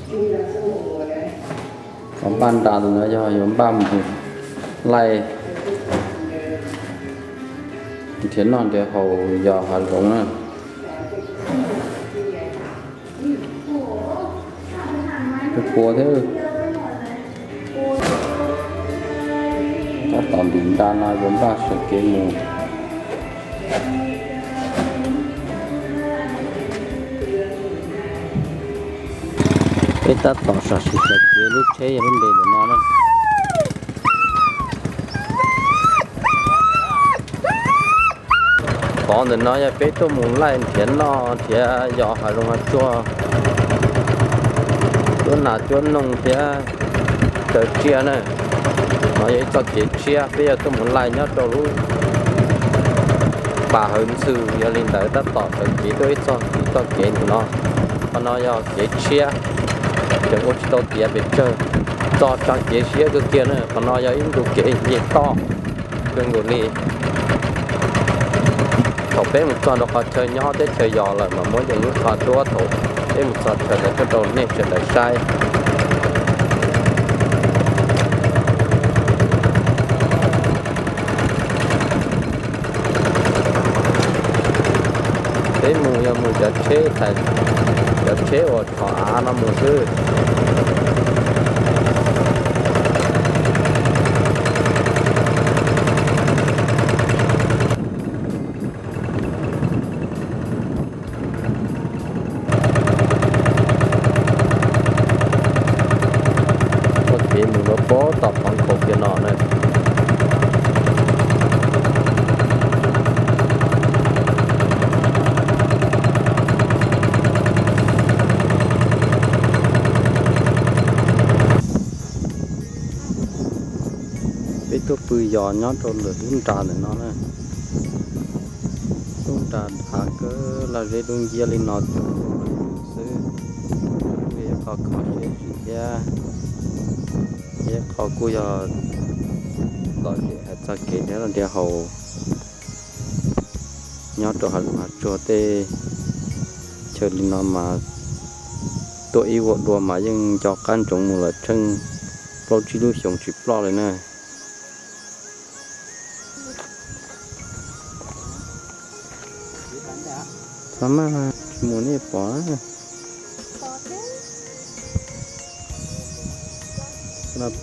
Qhov npaj nra ntawm no yog yuav npaj mus laij nrhiav noj nrhiav haus yos hav zoov na. Pua thiab. Tab tom ntim nra no yuav npaj sawv kev mus. Peb tab tom sam sim sawv kev, lub tsheb yog lub npe ntawm no na. Qhov ntawm no yog peb tuaj mus laij nrhiav noj nrhiav yos hav zoov hav tsuag, cuab nas cuab noog thiab raws tsiaj na. No yog ib txoj kev tshiab, peb yog tuaj mus laij nyob rau lub pas Hawv Ntxhw, yog li ntawd tab tom sawv kev tuaj ib txoj kev, txoj kev ntawm no. Qhov no yog kev tshiab, tseem ua tsis tau tiav pes tsawg, txog tsa kev siab kawg kiag na. Qhov no yog ib ntu kev nce toj kawg nkaus li. Thaum peb mus txog rau qhov chaw nyob teb chaws yos lawm mas muab yeej lub qhov duab thaum peb mus txog chaw ntawd tuaj rau nej sawv daws saib. Peb mus yog mus cov tsheb, cov tsheb uas tshov av no mus xwb. Txoj kev mus rau pem tom Pov Nkhaus kiag no na. Peb tuaj pw yos nyob rau lwm lub nra ntawm no na. Lub nra dav kawg, laj zeb dub nciab li no xwb. Kuj yog ib qho kho siab zim thiab, ib qho kuj yog lom zem hais txog kev nrhiav noj nrhiav haus nyob rau hav zoov hav tsuag tej chaw li no mas tuaj ib vuag dua mas yeej nco qab ntsoov mus lawm tsheej plaub tsib lub xyoos tsis ploj li na. Txhob maj, tsis mus nej pom na.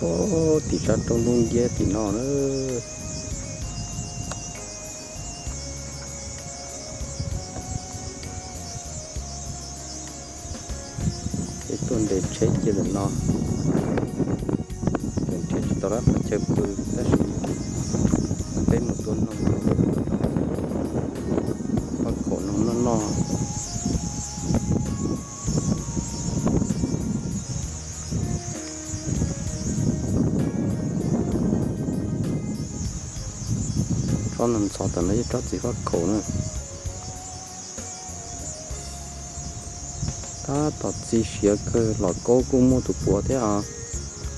Pom pem tim sab roob dub nciab tim no na. Peb tuaj nres tsheb cia ntawm no, tseem nrhiav tsis tau lawm qhov chaw pw, tab sis peb mus tua noog, faj khaum noog noj noj. Tsob ntxhov ntxhov tam no yog tsob txiv faj khaum na. Tab tom txiv siav kawg, los kaub kuj muaj tus puav thiab os.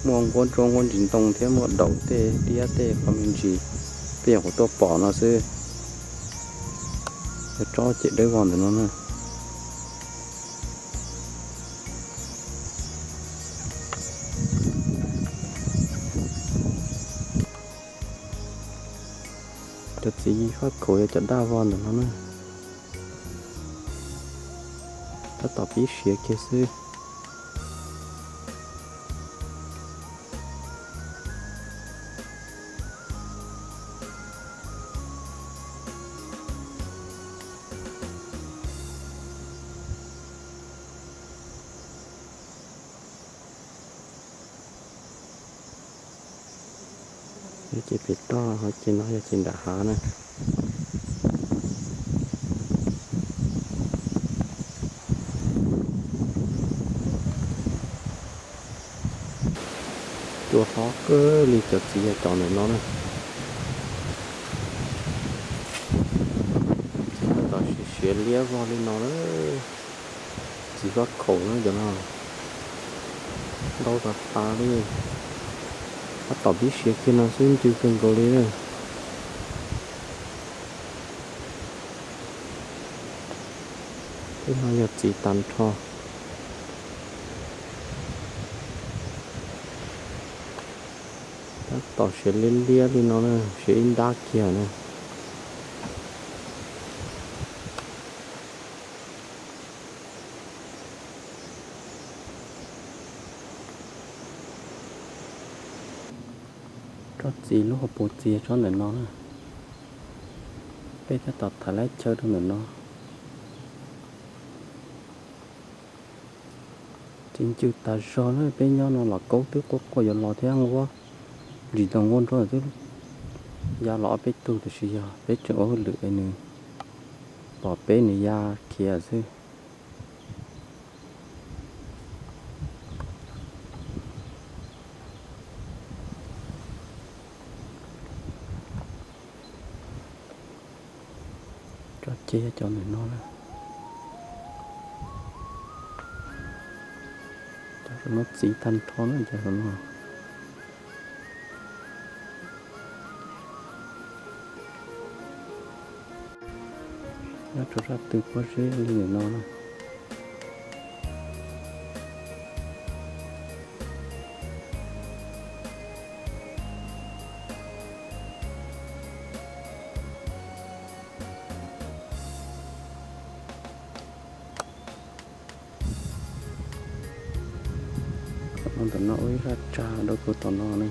Muaj nquab ntsuab nquab ntsis ntoo thiab muaj daus tej diab tej qhov me ntsis, peb nyuam qhuav tuaj pom no xwb. Yog tsob ceg dawb vog ntawm no na. Cov txiv faj khaum yog cov daj vog ntawm no na. Tab tom pib siav kiag xwb. Yog ces pem toj, ho ces no yog ces nram hav na. Cua hlob kawg li cov txiv yog cov ntawm no na. Tab tom siav siav liab vog li no na. Txiv faj khaum na cov no. Ntau tas tas li. Tab tom pib siav kiag no xwb ncw kawg nkaus li na. Tej no yog txiv tag nrho. Tab tom siav liab liab li no na, siav ib ntab kiag na. Tsob txiv lub hauv paus txias tsob ntawm no na. Peb tab tom thaiv laib chaw rau ntawm no. Tsis ncw tas zog na, peb nyob no los kaub twb quaj quaj yuav los thiab, nquab ntsis tau nquab nruab twb ya los ob peb tug, tiam sis yog peb tseem ua hauj lwm es nws pom peb nws ya khiav xwb. Tsob ceg cov ntawm no na. Cov no txiv tag nrho na, cov no. Nyob rau sab tw pob zeb li ntawm no na. Qhov no ntawm no ua ib zaj tsag dau puag tom no ne.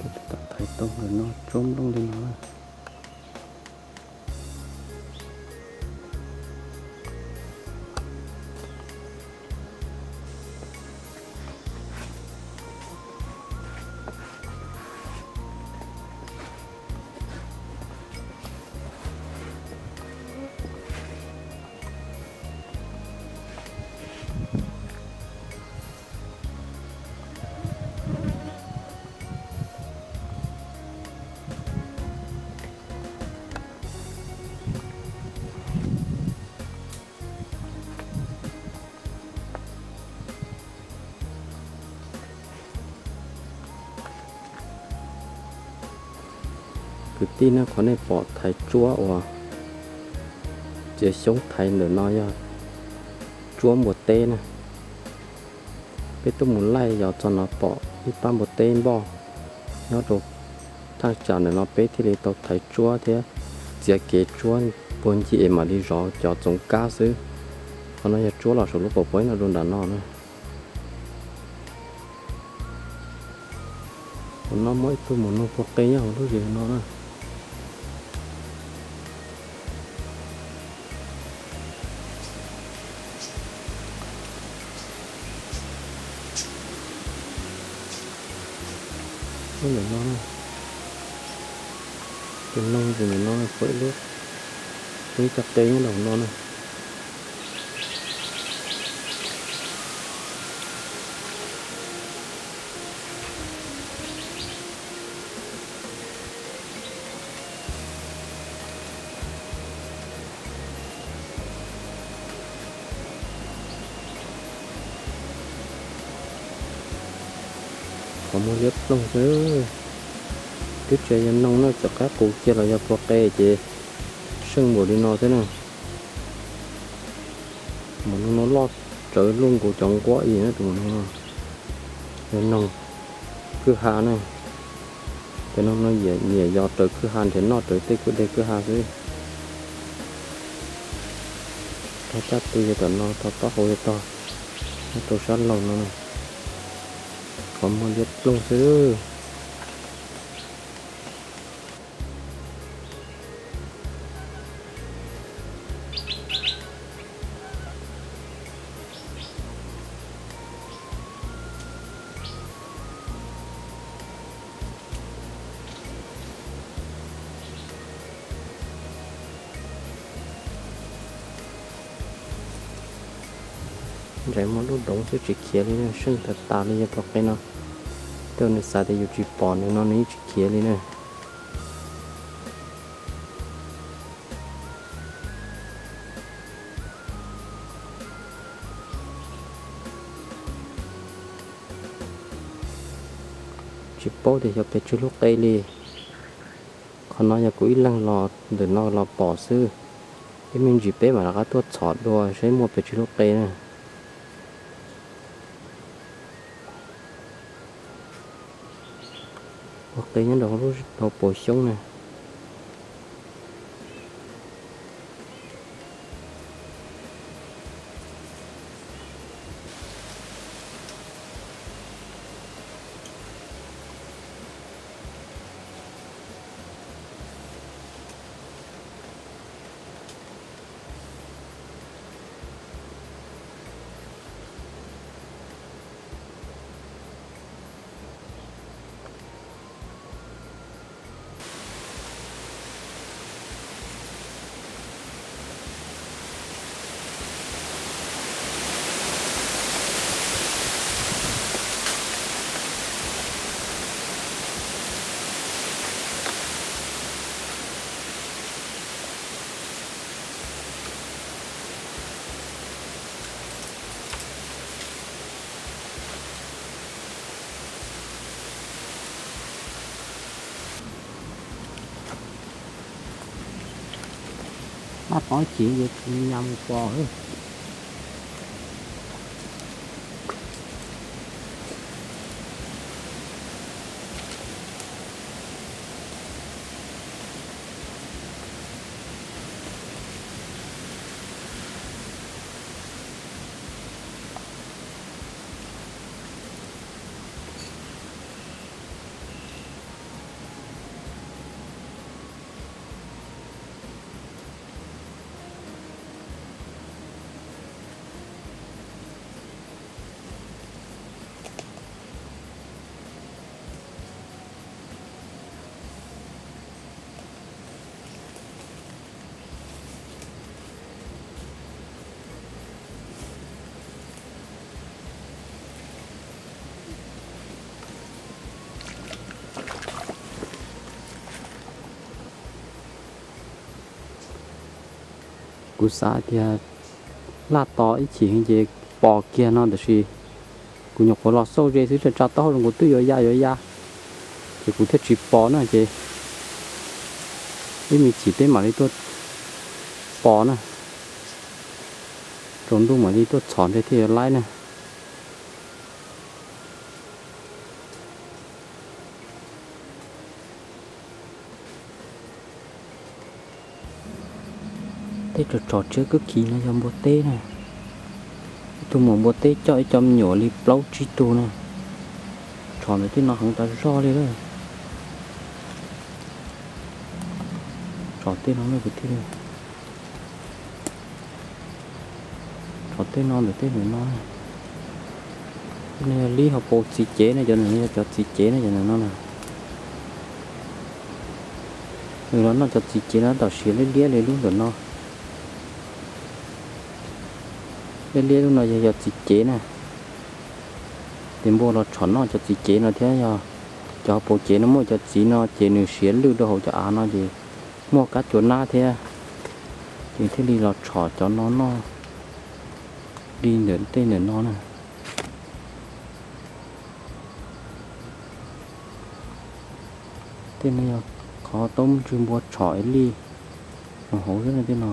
Kuv tab tom thaiv tau ntawm no tsob nplooj li no na. Kwv tij, nej qhov nej pom thaiv tsuab uas txiav xyoob thaiv ntawm no yog tsuab npua teb na. Peb tuaj mus laij yos txog no pom ib pab npua teb npoj nyob rau thaj tsam ntawm no, peb thiaj li tau thaiv tsuab thiab txiav kev tsuab puag ncig es mam li zov cov txoov kab xwb. Qhov no yog tsuab los saum lub qhov puag no rau nram no na. Hauv no muaj ib tug maum noog pua qe nyob hauv lub zes no na. Lub ntawm no, tus noog tus ntawm no pua ib lub, pua ib co qe nyob rau hauv no na. Qhov muag liab ploog xwb. Twb tsis yog noog na, txawm qab qus kiag los yog pua qe ces seej npaum li no xwb na. Maum noog no loj tsawv luaj nkaus cov nquab ib yam na tus maum noog no. Yog noog kwj ha na. Cov noog no nyiam yos raws kwj ha nrhiav noj raws tej kwj deg kwj ha xwb. Thov caj tw yog tom no, thov taub hau yog tog, nyob rau sab laug no. Qhov muag liab ploog xwb. Ntshe muaj lub doov xwb tsis khiav li na, seej tas tas li yog pua qe no. Tej nws xav tias yus tsis pom nws no nws yeej tsis khiav li na. Tsis paub tias xyov pes tsawg lub qe li. Qhov no yog kuv ib leeg los ntawm no los pom xwb. Ib me ntsis peb mam rov qab tuaj txhom dua saib muaj pes tsawg lub qe na. Ua qe nyob rau hauv paus xyoob na. Laj tod ces yus nyas mus pom. Kuv xav tias laj tos ib chim ces pom kiag no tiam sis kuv nyuam qhuav los xauj ze xwb tsa tsa taub hau zoo nkaus twb yuav ya yuav ya, ces kuv thiaj tsis pom na ces ib me chim peb mam li tuaj pom na, tsaus ntuj mam li tuaj txhom ntshe thiaj yuav laib na. Tej tsom tsom tshiab kub khiv no yog npua teb na. Ib tug muam npua teb coj ib co me nyuam li plaub tsib tug na. Tsom ntawm tej no heev tas zog li lawm. Tsom tej no na kwv tij. Tsom tej no ntawm tej ntawm no. Tej no yog lib hauv paus txiv cev na, cov ntawm no yog cov txiv cev na, cov ntawm no na. Nws los noj cov txiv cev no tam sim liab liab li lub ntawm no. Liab liab lub no yog cov txiv cev na. Ces npua los tshom noj cov txiv cev no thiab yog cov hauv paus cev no muaj cov txiv no ces nws siav lwj rau hauv cov av no ces muaj kab cua nab thiab. Ces thiaj li los tshom cov no noj li ntawm tej ntawm no na. Tej no yog qhov taub ntswg npua tshom ib lij hauv xwb na tej no.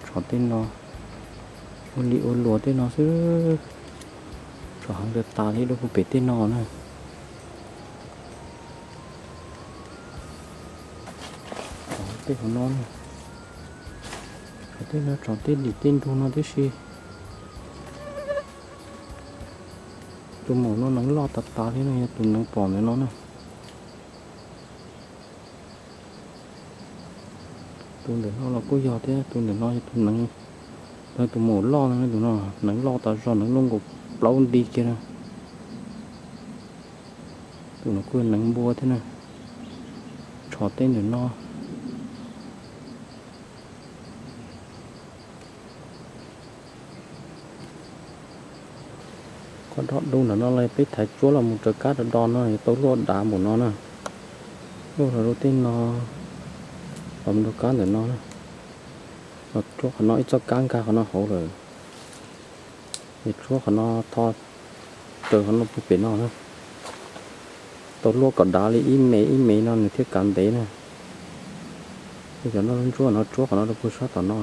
Tshom tej no ua li ua luas tej no xwb. Tshom heev tas tas li rau puag pem tej no na. Tshom tej hauv no na. Tshom tej no tshom tej dim tej ntug no tib si. Tus maum no neev loj tas tas li no yog tus neev pom ntawm no na. Tus ntawm no los kuj yog thiab, tus ntawm no yog tus neev, tus maum loj no, tus no neev loj tas zog, neev loj nkaus plaub nti kiag na. Tus no kuj yog neev npua thiab na. Tshom tej ntawm no. Qhov do du ntawm no los peb thaiv tsuab los mus raws kab do do no yuav tau luaj dav npaum no na. Luaj los rau tej no, los mus rau kab ntawm no na. Los tshuab qhov no ib txoj kab nkag qhov no hauv lawm. Ces tshuab qhov no tho, Raws qhov no puag pem no na. Tau luaj kom dav li ib me ib me no nws thiaj kav ntev na. Cov no ntsuab no tsuab qhov no rau puag sab tom no.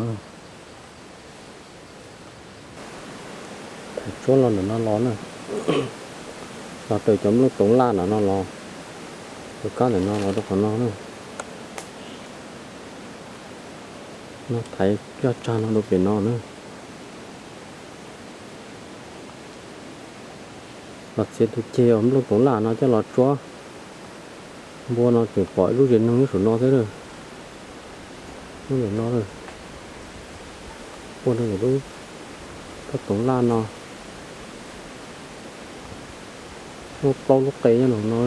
Thaum tsuab los ntawm no los na, los raws cov nplooj toov laj no no los, tus kab ntawm no los rau qhov no na. No thaiv coj tsag no rau pem no na. Los txiav tus ceg uas nplooj toov laj no coj los tsuab. Npua no tseem pom ib lub zes noog nyob saum no thiab. Lub ntawm no, npua no lub toov laj no muaj plaub lub qe nyob saum no.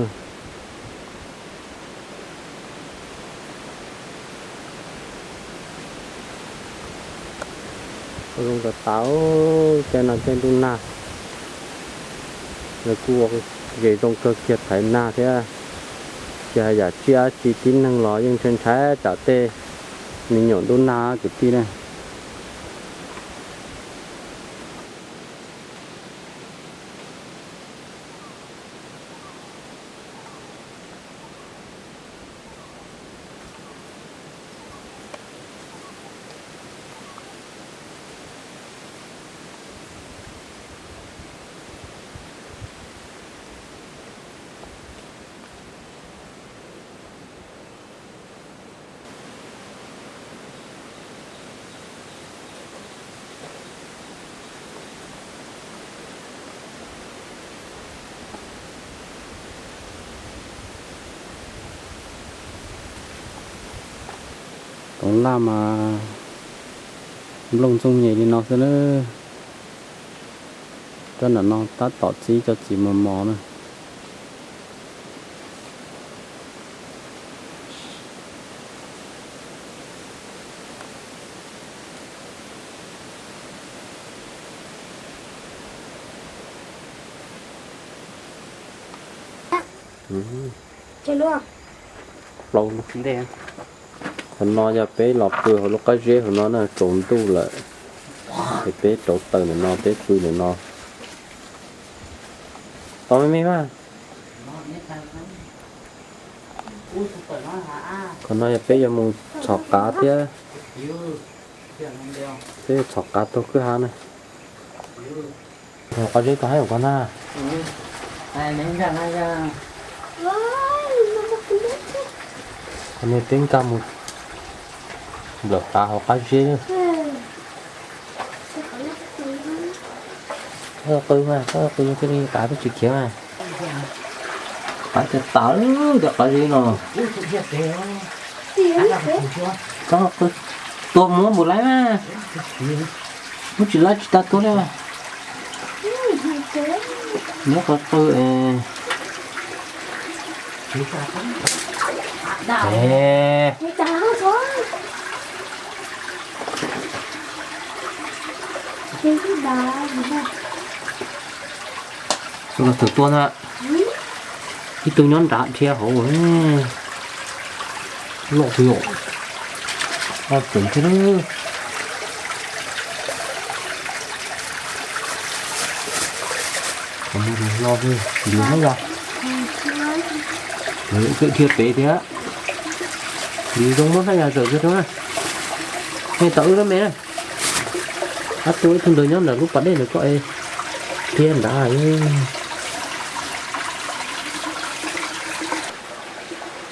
Zoo tas tas, caij no caij ntuj nag, lawv kuj ua zes zoo kawg kiag thaiv nag thiab. Ces yam tsiaj dab tsi tib neeg los yeej ntshai ntshai tsam tej me nyuam ntuj nag kwv tij na. Toov laj mas nplooj ntxooj nyem li no xwb na. Cov ntawm no tab tom txi cov txiv mos mos na. Plaub lub ntej. Hauv no yog peb los pw hauv lub qab zeb hauv no na, tsaus ntuj lawm, ces peb rauv taws ntawm no peb pw ntawm no. Tos me me mas. Qhov no yog peb yuav mus txhom qav thiab. Peb yuav txhom qav taug kwj ha na. Qhov zeb tau haib ua ko na. Qhov no peb nkag mus nplawm qav hauv qab zeb. Qw mas, qw thiaj li qav thiaj tsis khiav mas. Qav tawv tawv cov qab zeb no. Tua muab npaum laiv mas. Muab tsis laiv tsis tau tua li. Nyob qhov qw. Los txawm tua ntag. Ib tug nyob nrad dhia hauv. Loj yom. Loj tseem thiab. Qhov no los loj, ntiav na yog. Lawv twb dhia pem thiab. Ntiav zoo muab hnab yas zawm kiag rau na. Nej tos wb lub me na. Ab, tua ib tug ntawd nyob ntawm lub pas dej ntawd koj es dhia nrad.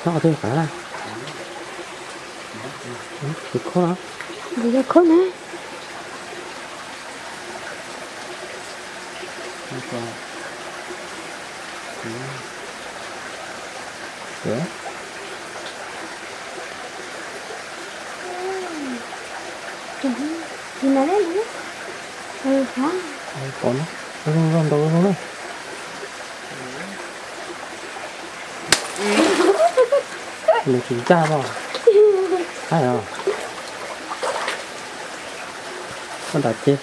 Txhob qhov twg qav na. Tus khob no. Tus khob na. Tus no ne, tus no. Pom na, zoo zoo ntau zoo na. Nws tsis ncaj no. Haib os. Koj nram ces.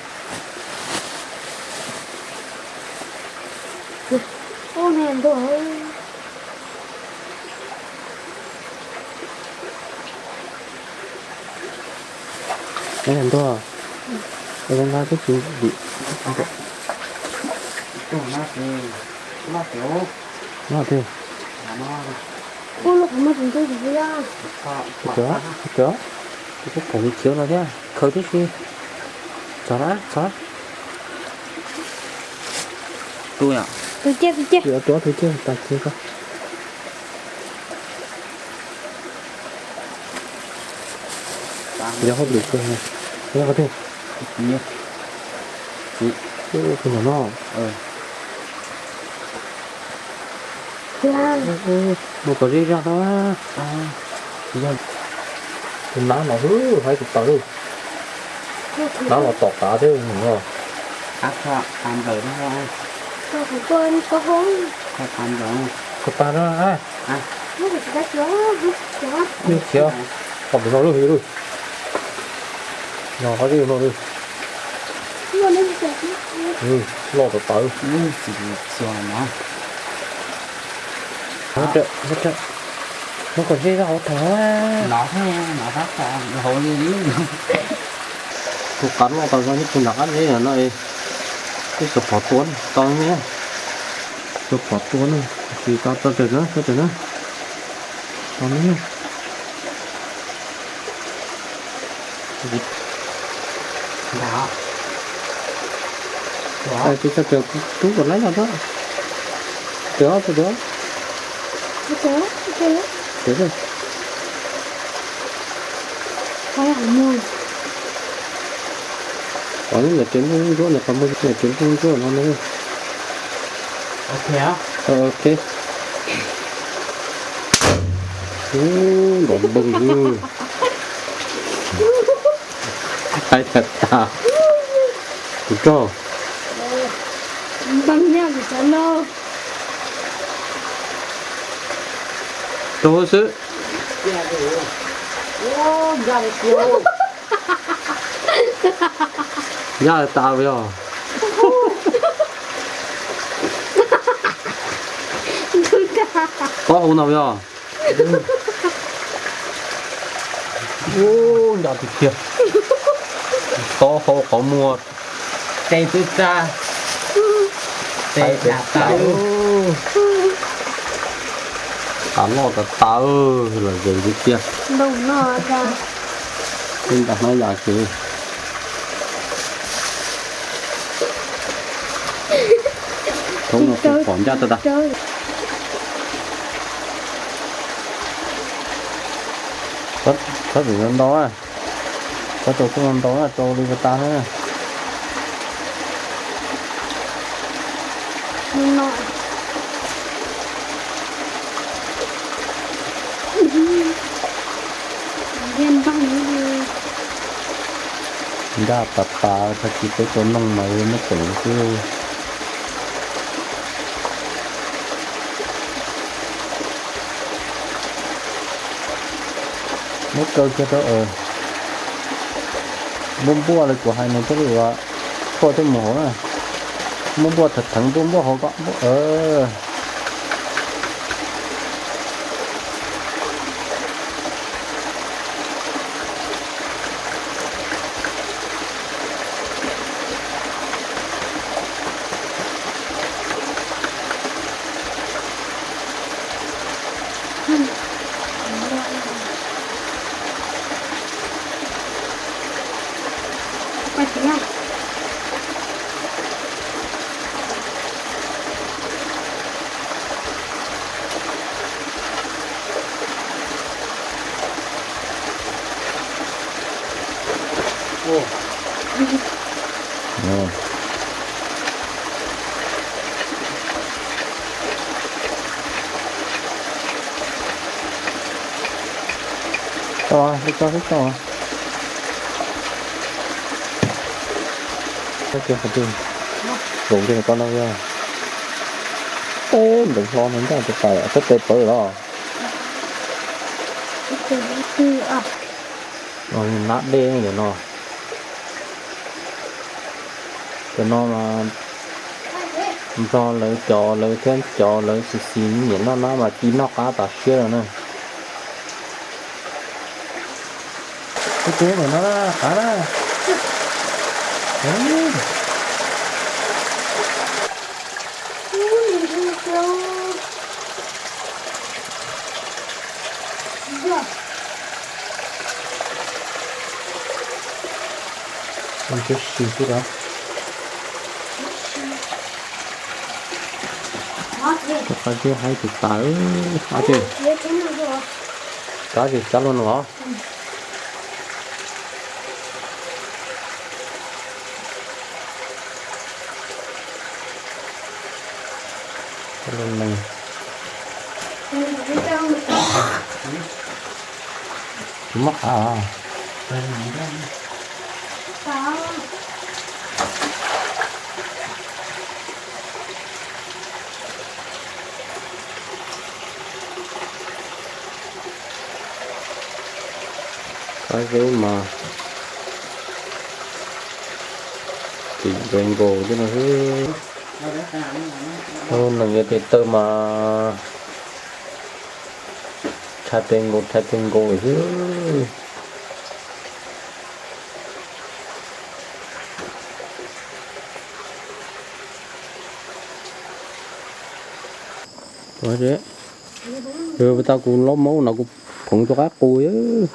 Ub, nws ntuag. Nws ntuag. Ua zoo nqa twb tsis vim. Noj tiag. Ua lub qhov muag tsis ntub tsis ntub. Cov, cov, kuv pom khiv khiv no thiab, khaws tib si. Txog na, txog. Tu yom. Tu ciaj, tu ciaj. Tuav tu ciaj tas kiag ko. Yog hauj lwm kawg, yog qhov twg? Tus no. Mus kom zej zog no. Tus nab no hwb, haib tus taws. Nab los tom tav thiab no. Koj pab no, yeej khiav, qhov pem no lub hwv lub. No qhov twg no lub. Loj tawv tawv. Mus kom zej zog hauv tag. Tus qab loj tau zoo ib tug nram qab zeb no, twb xuas phom tua tau ne. Xuas phom tua ne, tsis tau tso tseg na, tso tseg na. Tau ne. Tsis tso tseg, tub kom laib los tso. Tso, tso, tso. Qhov niam tsev nplooj ntsuab no, qhov muag niam tsev nplooj ntsuab no ne. Ok. Ub, nrov nplooj xwb. Haib tas tas. Kuv tso. Nplooj nyob kuv cov no. Rau xwb. Yaj tas yog. Pob hauv no yog. Ub, nco tiag tiag. Pob hauv qhov muag. Tes twb tag. Tes tas tas. Qab loj tas tas, los zees tiag tiag. Ntoo no, ntoo hnab yas ces. Thoob no kuv pom ncaj tag tag. Txhob txwm ntau na, txhob rau txuj ntau na, rau li ko tas na. Ncaj tas tas, tag kis peb tua noog mas muab ceem xwb. Muab kaw kiag rau, muab npuaj li kuv hais nws thiaj li ua tshuaj thiaj mus hauv na. Muab npuaj theev theev, npuaj npuaj hauv kom npuaj. Tau, tau, tau. Tau kiag qhov twg? Voov kiag ko no yog. Teb ntxeev hlo no ncaj tas tas, teb tes pawv los. Nab dej ntawm no. Cov no mas nrog lawv cov lawv thiab cov lawv xis xis nyiam noj nab mas ci noj qab tas siab lawm na. Tus tub ntawm no qab na. Ntsuab si xwb los. Tus qab zib haib tus tas, qab zib. Qab zib cab luaj no los. Cab luaj no. Tsis muaj qab. Qab zib mas tim nkaus nkaus thiab no xwb. Neeg yuav tes taw mas rhais pes nkaus rhais pes nkaus xwb. Ua, puas tau kuv laub maub no kuv phoov rau qab qus.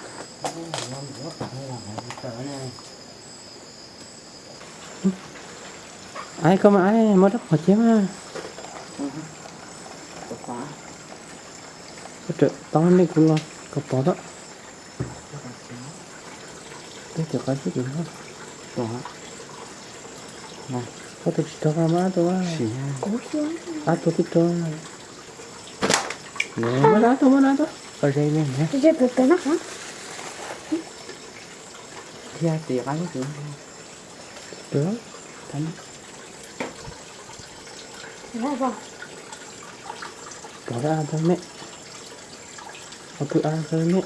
Aib, koj mas aib, muab rab phom cia mas. Koj rawm tau nej kuv los kom pom tau. Tej cov qab zib, koj tus tsis raug mas ab tuag, ab tuag twb raug. Muab dab tuaj, muab dab tuaj, kom ze li thiab. Tis qab zib, pom dab tuaj me, pom pw ab tuaj me.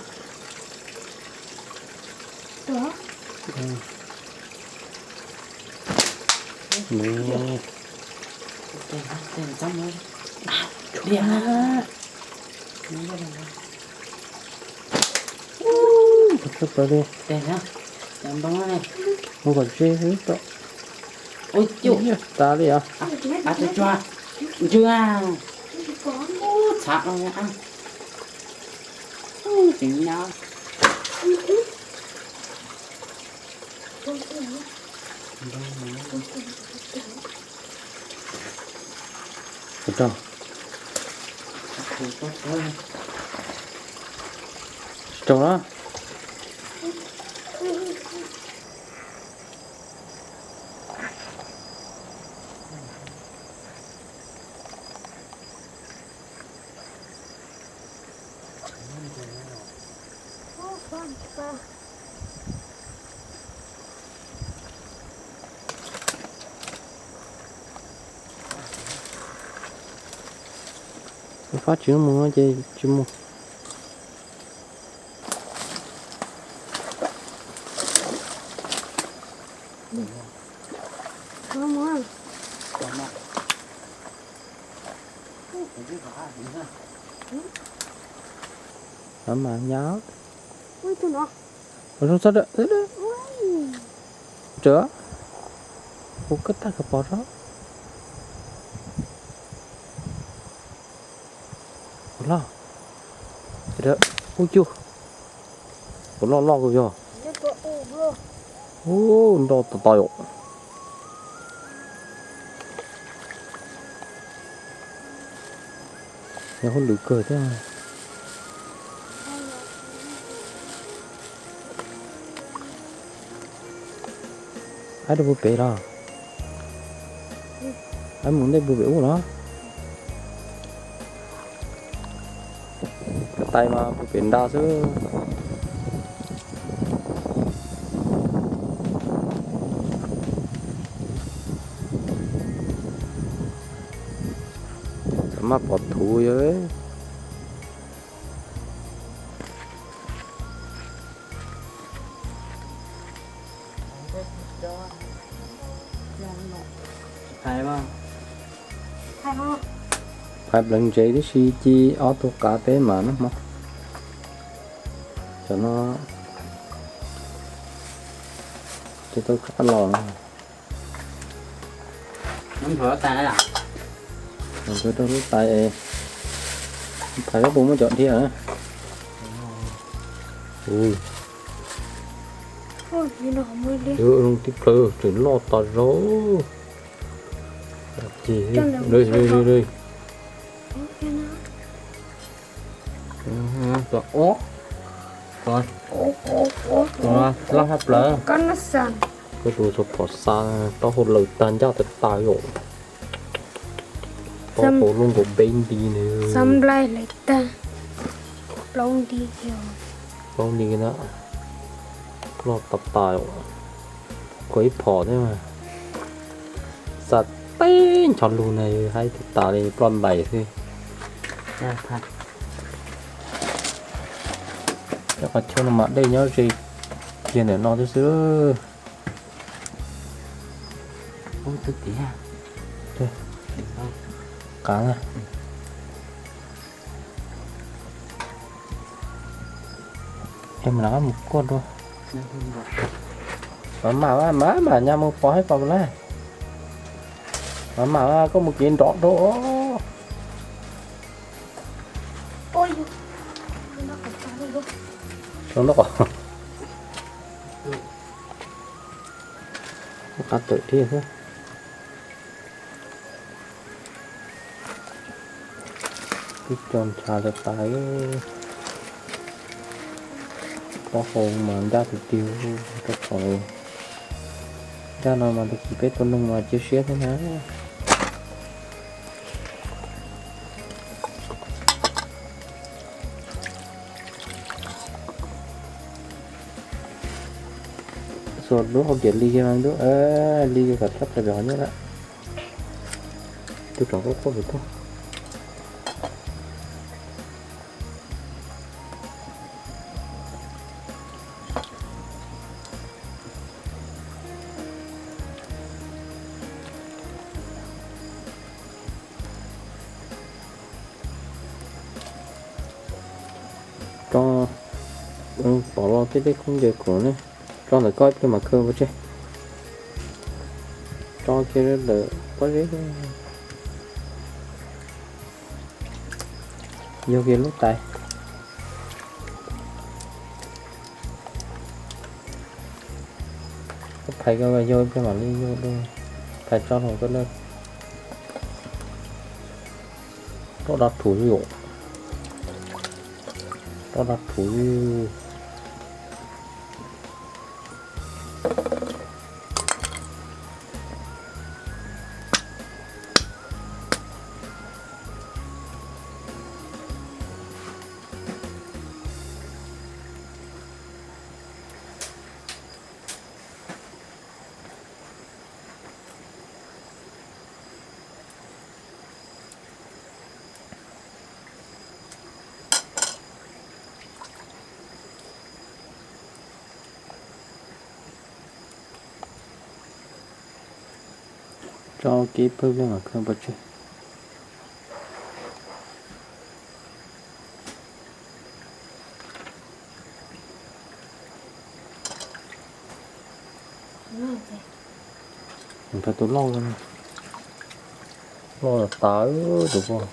Ua kom ze xwb tau. Ua cas tas li os. Ntswg, txhav, tseem nyob. Ua rau, tsis raug na. Fab tsis mus ces tsis mus. Mas nyab. Ua zoo txog, rawm, hu koj tag koj pom rau. Ua loj, ub yug, ua loj loj kawg yog. Ub, nroj tau tau yom. Yog hauj lwm kawg thiab. Aib rau puag pem los? Aib mus ntej puag pem ub los? Ko tais mas puag pem nrad xwb. Maj pov thuv yog. Phais pleev ntsev tib si ci ob tug qav peb mas noj hmo. Cov no ces tau qab los. Nthuav rau lub tais, phais koj puas muaj cov dhia? Zoo tib plaws tseem loj tas zog. Ces, loj hab plaws. Koj tus txhua phom xa taub hau lawm tag ncaj tas tas yom. Taub hau loj nkaus peb nti ne. Plaub nti na. Ploj tas tas, khuv ib phom thiab mas. Xa teb ncho lug na, haib tas tas li ploj ntais xwb. Cov qhov chaw no mas dej nyob ze kiag ntawm no twb xwb. Qav na. Ces mam rov qab mus kuaj dua. Mam mam mam mam nyas mus pov haib pov lawm. Mam mam koj mus kev nrov dua. Zoo nraub qaum. Qav tawm thiab xwb. Twb co ncha tas tas. Taub hau mas ncaj tiag tiag, rau qhov ncaj no mas tag kis peb tua noog mas cia siab thiab na. Xuas lub hau diam li, li kom tshab plaws pem qhov nyob lawm. Tus tsoom quaj quaj pem tuaj. Tso, pom los tej dej khaub ncaws khoom ne. Tso ntawm koj ib pliag mam khaws pov tseg. Tso kiag lawm pob zeb. Yug kiag lub tais. Koj phais koj yug ib pliag mam li yug dua. Phais tso rau koj na. Roj dab rhuv yom. Roj dab rhuv. Tso kev pawg leej mam khaws pov tseg. Phais tus loj, loj tas tus pog.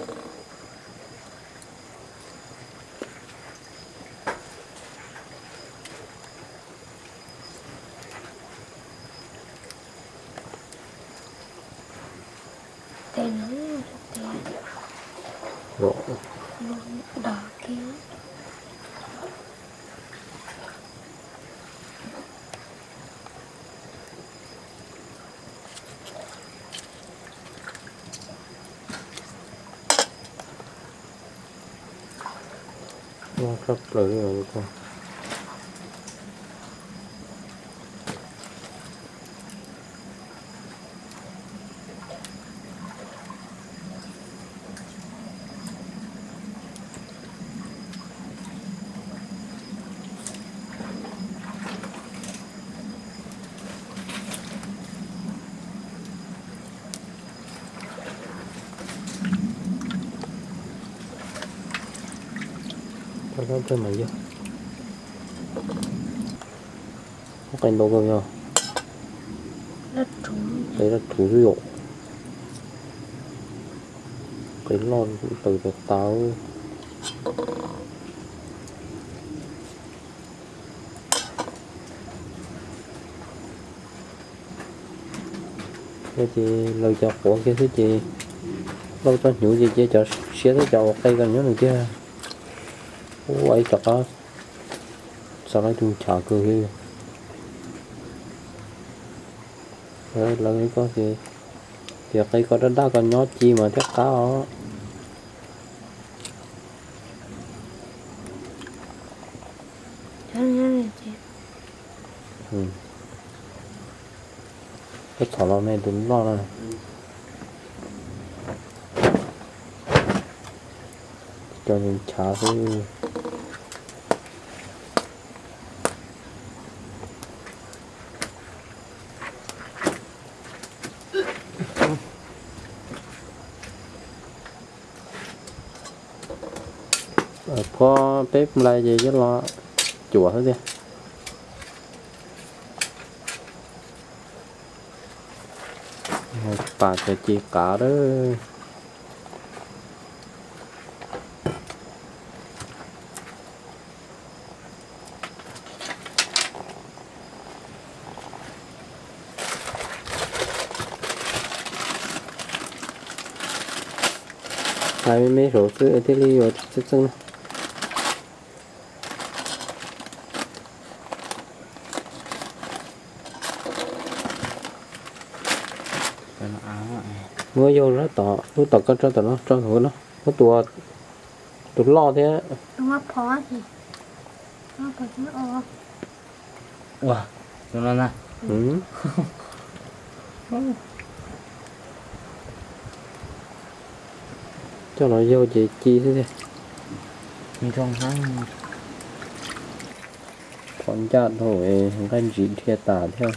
Loj tshaj plaws li os. Qe ntau kawg yog. Qe dab rhuv xwb yom. Qe loj tawm tas tas. Ces lawv cov quav kiag xwb ces lauj txoj hnyuv ces cia cov siab thiab cov ua qe ko nyob nws tiag. Ua ib rov qab xav lawv tus chav kawg li. Lawv ko ces, ces qe ko daj daj ko nyob ci mas thiaj qab os. Koj txhom los me tus loj na. Cov nchav xwb. Phua peb nplai ces coj los cuam xwb tiag. Pas cov ci qav lawm. Hais me me saum xwb thiaj li yuav txeeb txeeb na. Muab yau rau tom, lub tom koj tso tom no, tso hauv no, muab tus, tus loj thiab. Ua, tus no na. Coj los yau ces ci xwb tiag. Phom ncaj dhau, nqaij ntsim dhia tas thiab.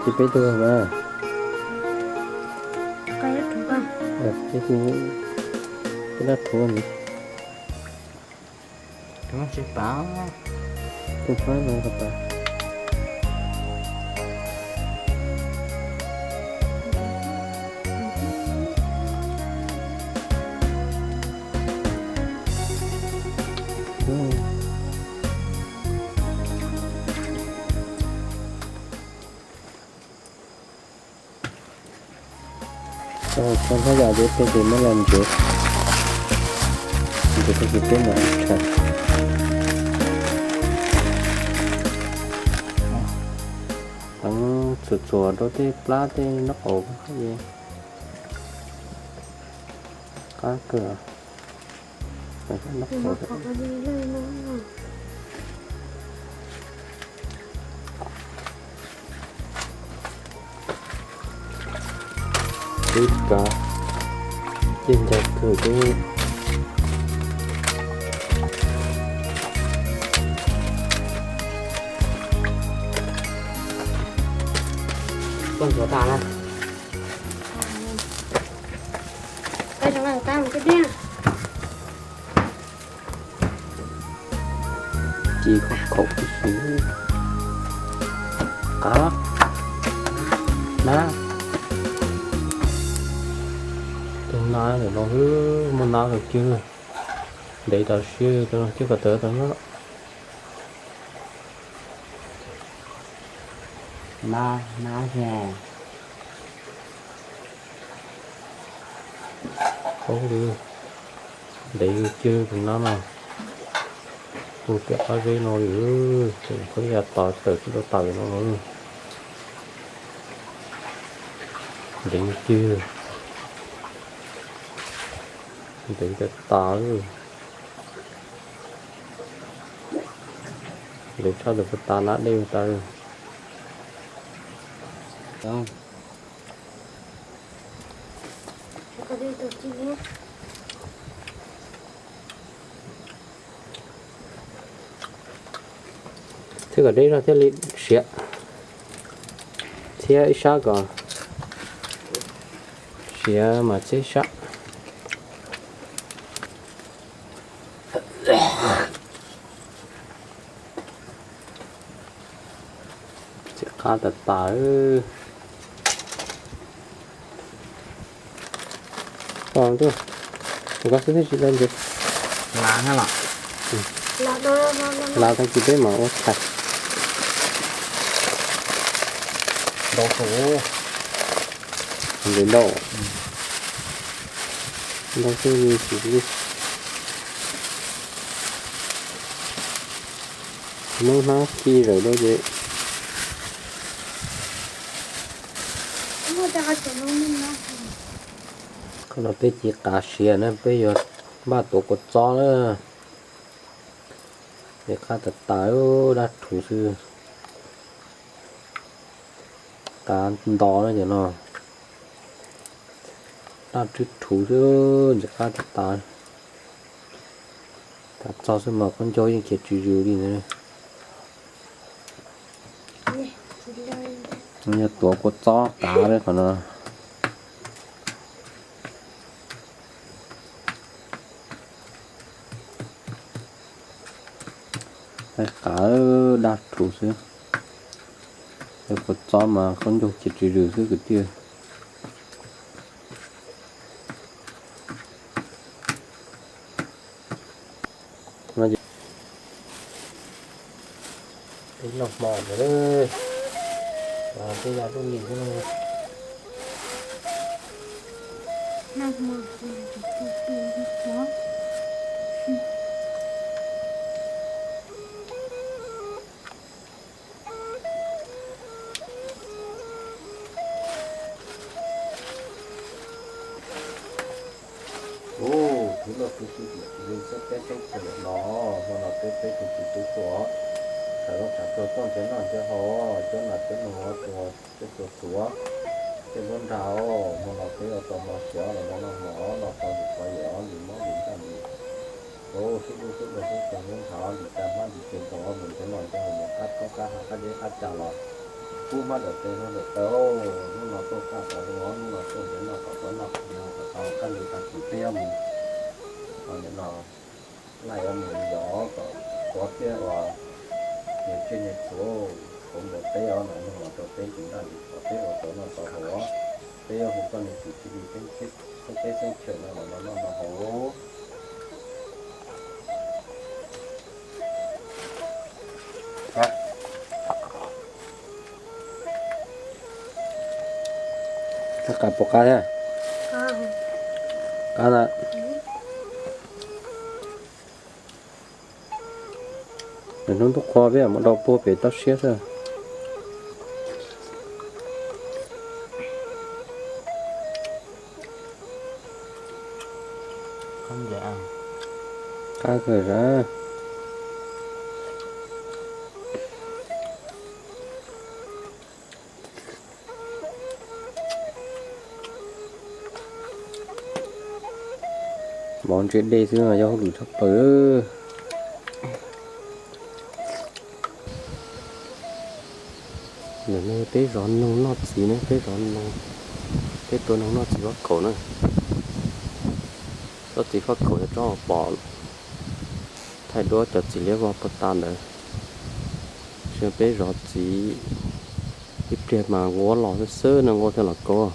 Ces peb tug mas. Peb tug, peb dab thuv ntxiv. Tus no tsis pab. Tus pab no qhov tas. Tso hnab yam ces peb ces muab los ntsev, ntsev tag ces peb mam ib tshais. Teev txhuam txhuam rau tej plab tej nraub qaum es qab kawg. Ib kav, ib ncag kawg xwb. Koj ntxuav tas na. Ci khov khaum tib si. Qav, nab, tus nab lawm no, muaj nab lawm kiag. Ntev tas siab, tus no coj kom tawv tau na. Nab, nab he. Paub li, ntev kiag tus nab no. Tus tiam qab zeb no li, tus qhov yas tas tawm tsis tau tas no. Ntev kiag, ntev tas tas. Ntev tshaj tus puas tas nab dej tas. Txhiab kom deb zog thiaj li siav. Txhiab ib sab kom siav mas txhiab ib sab. Ntxim qab tas tas. Tos ntuj, koj xwb thiaj tsis tau ntev. Lav tag kis peb mam ua tshais. Ntau, ntau xwb li xwb li. Noob hnab khi zawm rau ces. Qhov no peb tsis qav siav na, peb yuav npaj tuav kua txob na. Ntxim qab tas tas, dab rhuv xwb. Qav nto na cov no. Dab rhuv xwb, ntxim qab tas tas. Tav txog xwb mas khaub ncaug yeej khiav tsw zws li ntawd. Yog tuav kua txob qav li qhov no. Qav dab rhuv xwb. Yog kua txob mas khaub ncaug khiav tsw zws xwb kwv tij. Peb noj hmo ntawd, peb ya lub lis xwb. Ub, thib loj kuv twb tias kuv yeej saib peb sab chaw lawm no, hmo no peb peb tus txiv tub tuaj, thaum lub tshav tuag tuaj nrhiav noj nrhiav haus, cov nas cov noog ua tua, tej tua tuav, tej nruab nrag, hmo no peb ua tau hmo siav los noj hmo no tau ntxim qhov yam ntxim mob ntxim ntsaj ntxim. Ub, sib hlub sib hlub sib txeeg sib ntshaw, ntim tag hmab ntim tes nrog mus nrhiav noj nrhiav haus mus qab roob qab hav qab zeb qab tsa los pub hmab dawm tes hlua dawm taw, hnub no tuaj kaj tod hlua, hnub no tuaj nrhiav noj kom tau noj, kom tau kaj ntug tag kis peb yuav mus. Nim no laj yuav mus yos kom tuav thiab ua niag tsiaj niag txhu, txhuv ntawm peb os, hnub no rau peb ntxim ntsaj ntxim qhov peb ua tau noj tau haus, peb yuav hu koj niag txiv txij li peb xeeb teb xeeb chaw no los noj noj haus. Qab puas qab thiab? Qab na. Nws hnub ntuj qhua peb mam rau puag pem toj siab xwb. Qab kawg sav. Mov ntse dej xwb yog hauj lwm tshaj plaws. Ntawm no peb zov noog noj txiv na, peb zov noog, peb tua noog noj txiv faj kaum na. Tsob txiv faj kaum yog tsob uas pom thaij duab cov txiv liab vog puag ta ntawd. Peb zov txiv ib pliag mas nquab los xwb xwb no, nquab thiaj los kaub.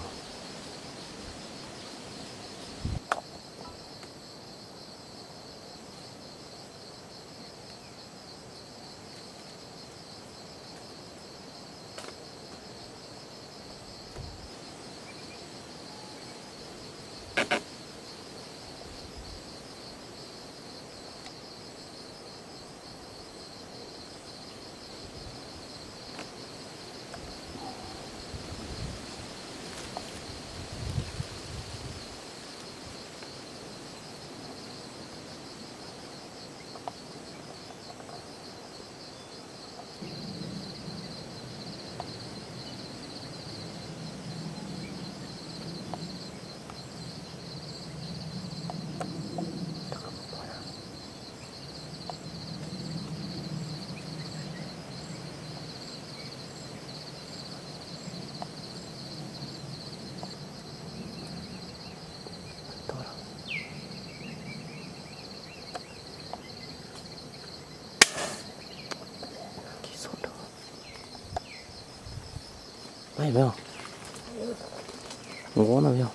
Nquab no yog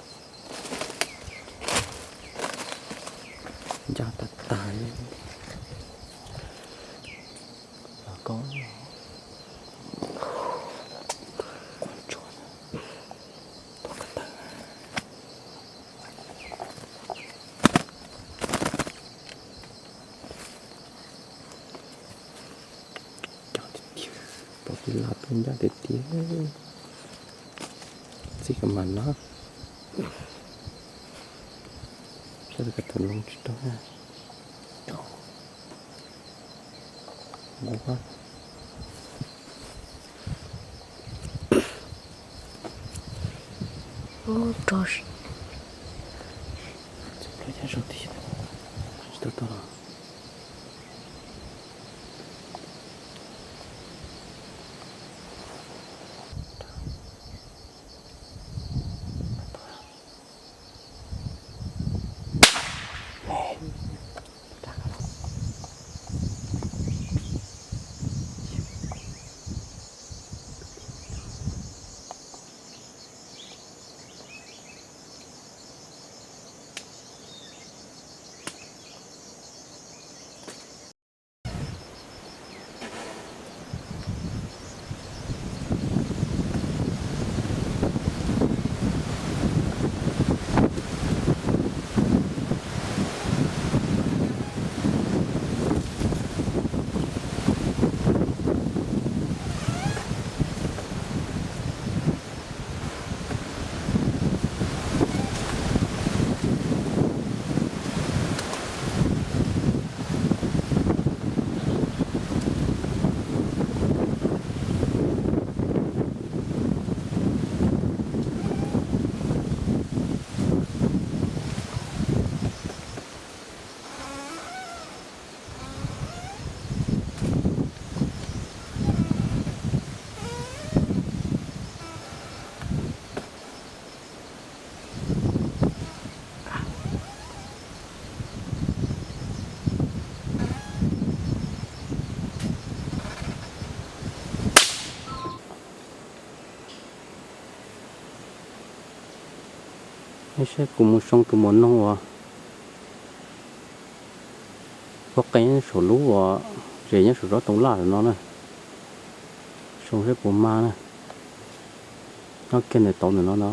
ncaj tag tag li. Los koj, quaj ntsuag, tuaj qab tawg. Ncaj tiag tiag, pom tij laug tuaj ncaj tiag tiag. Txij ka mas no, saib li ka tawm loo tsis tau na. Nquab. Ub, rog. Tsis tau tau los. Nej saib kuv mus soo tus mos noog uas poob qe saum lub uas zes nyob saum tsob ntoo laj no na. Soo saib puas mag na. Nyob kiag ntawm tauv ntawm no no.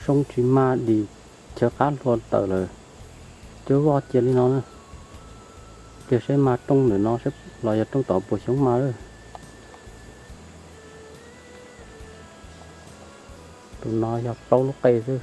Rooj tsis mag dim, chaw qab hlua tawm lawm, cuab voj cia li no na. Cia saib mag rooj ntawm no los yog rooj tom puas xyoob mas lawm. Tus no yog plaub lub qe xwb.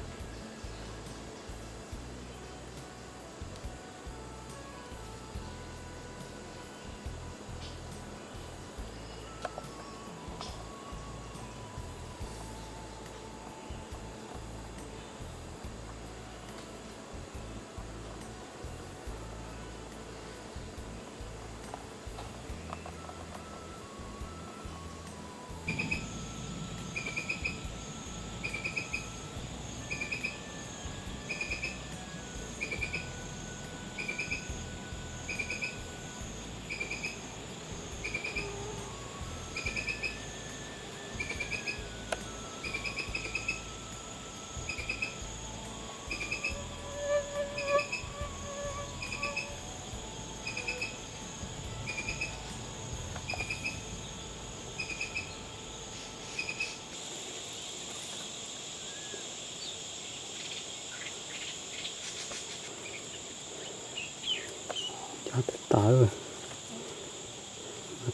Cov tas tas,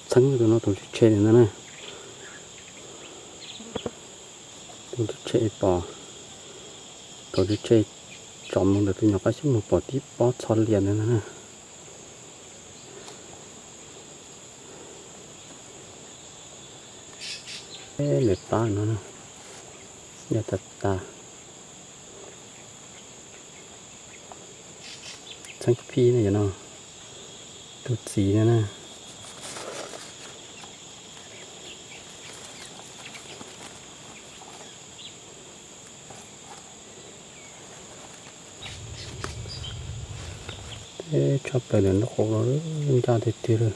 txheeb tus no tus ntshe ntshe ntawd na. Tus ntshe ntshe pom, tus ntshe ntshe tsom mus ntawm tus nyuam qab xyoob mus pom tib pob txho lias ntawd na. Lawv plab no, yog tas tas. Txheeb phij ne yom no, tus txiv no na. Teb tshaj plaws ntawm lub qub no, ncaj tiag tiag li.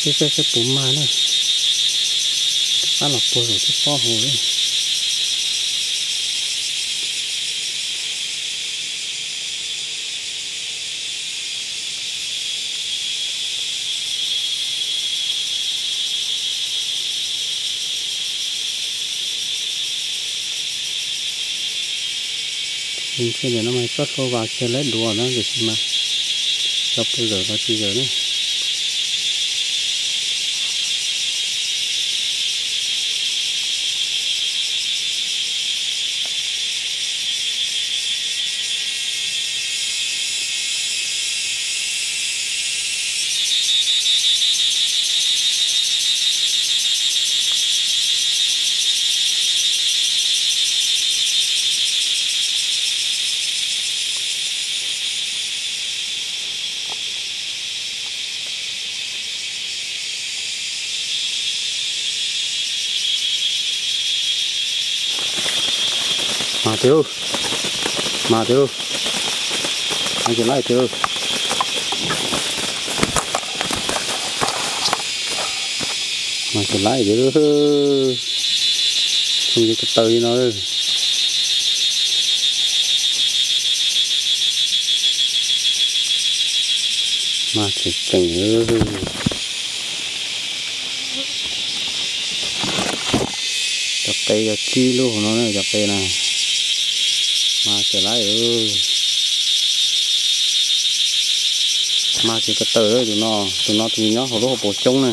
Saib saib puas mag na, rov qab los puag saum tib pob hauv li. Ntshe ntawm no mas txoj hlua vas kiag lawm duav na, tiam sis mas los puas zawm los tsis zawm na. Mas tiag, mas tiag, mas tsis laib tiag, mas tsis laib tiag, xyoo ko taw li no. Mas tseem tseem. Cov qe yog tsib lub hauv no, cov qe na, mas tsis laib. Mas tsis ko taw, tus no, tus no tus nyob hauv lub hauv paus coob na.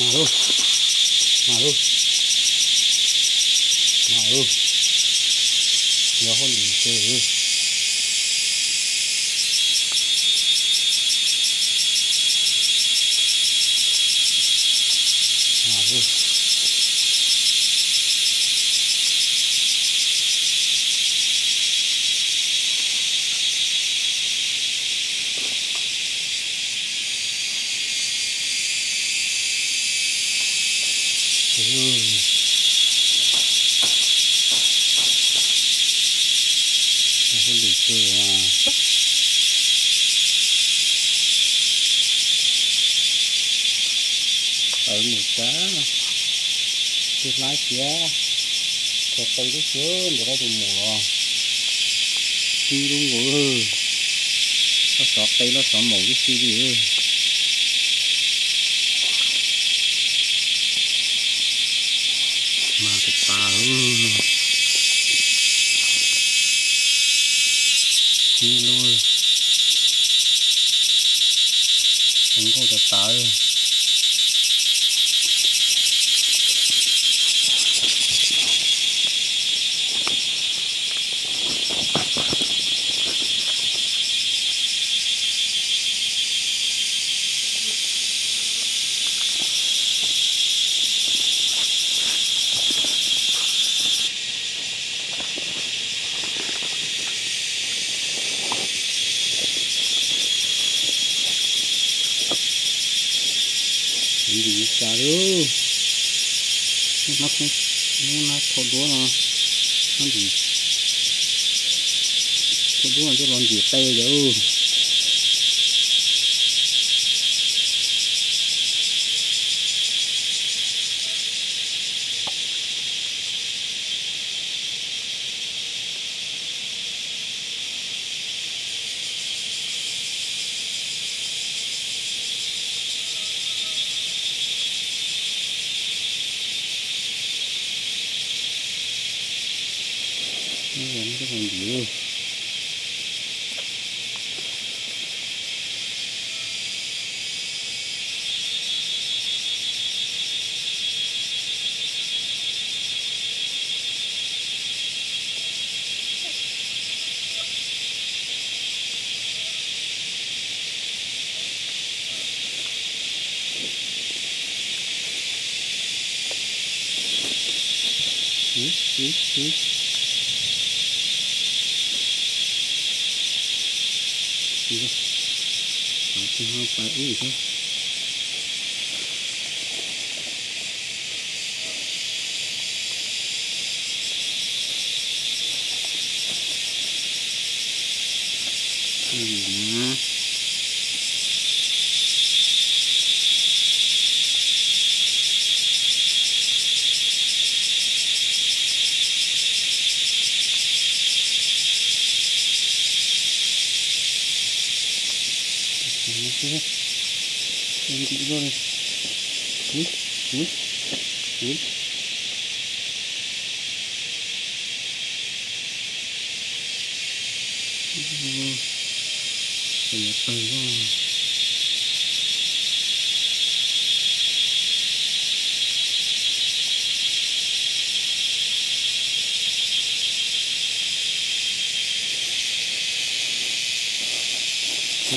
Mas lub, mas lub, mas lub, yuav hauj lwm xwb. Hauj lwm kawg mas. Tawv mus tag, twb hlab xiab, kho tau lub xyoob ntawd rau tus maum los, tib lub nkaus, loj xov qe loj xov maum tib si li. Mas tas tas, tib lub, tus nkauj tas tas. Ntxim cas li, hnub no thau duab no, hnub ntxim thau duab no coj los ntxim qe yom.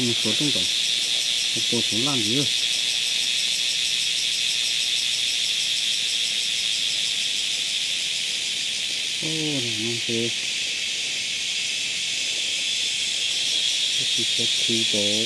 Mus suav rooj tom, ua puas suav laj ntxiv. Ub, no ces tsis tau khi rau.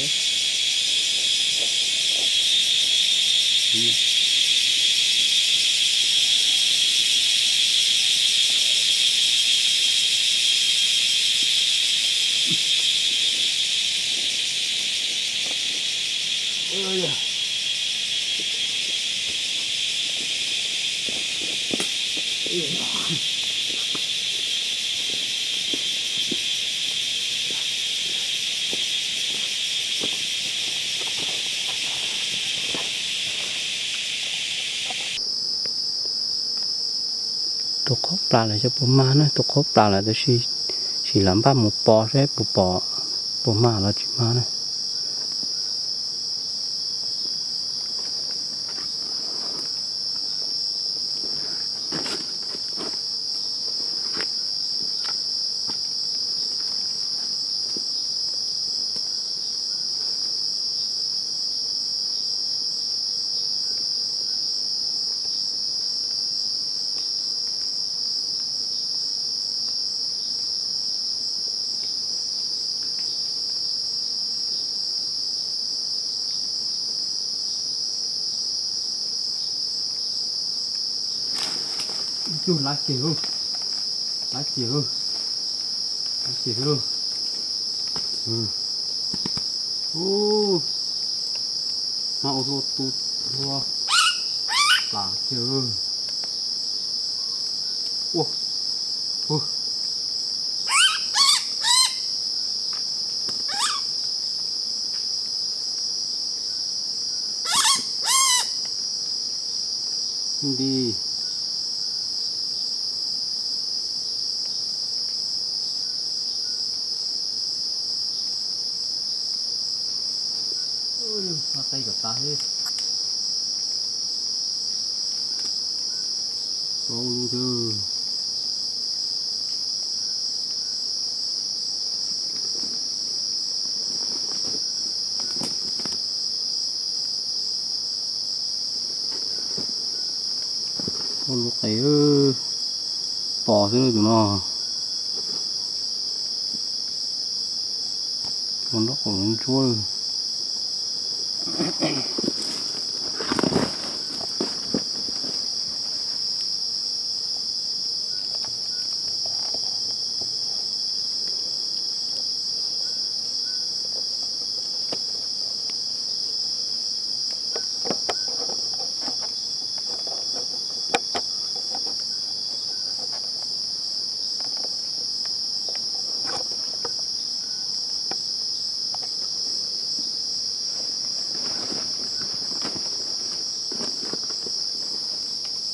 Tus qhaub plas lawm xyov puas mag na, tus qhaub plas lawm tab sis, sim lam npaj mus pos saib puas pom, puas mag los tsis mag na. Ib tug lab kiag, lab kiag, lab kiag xwb lauj. Ub, mas ua hlua tu hlua plas kiag. Ua, ub. Nti. Qe kom tas li. Tau lub twg. Ua lub qe pos xwb tus no. Ua nraub qaum ntsuab.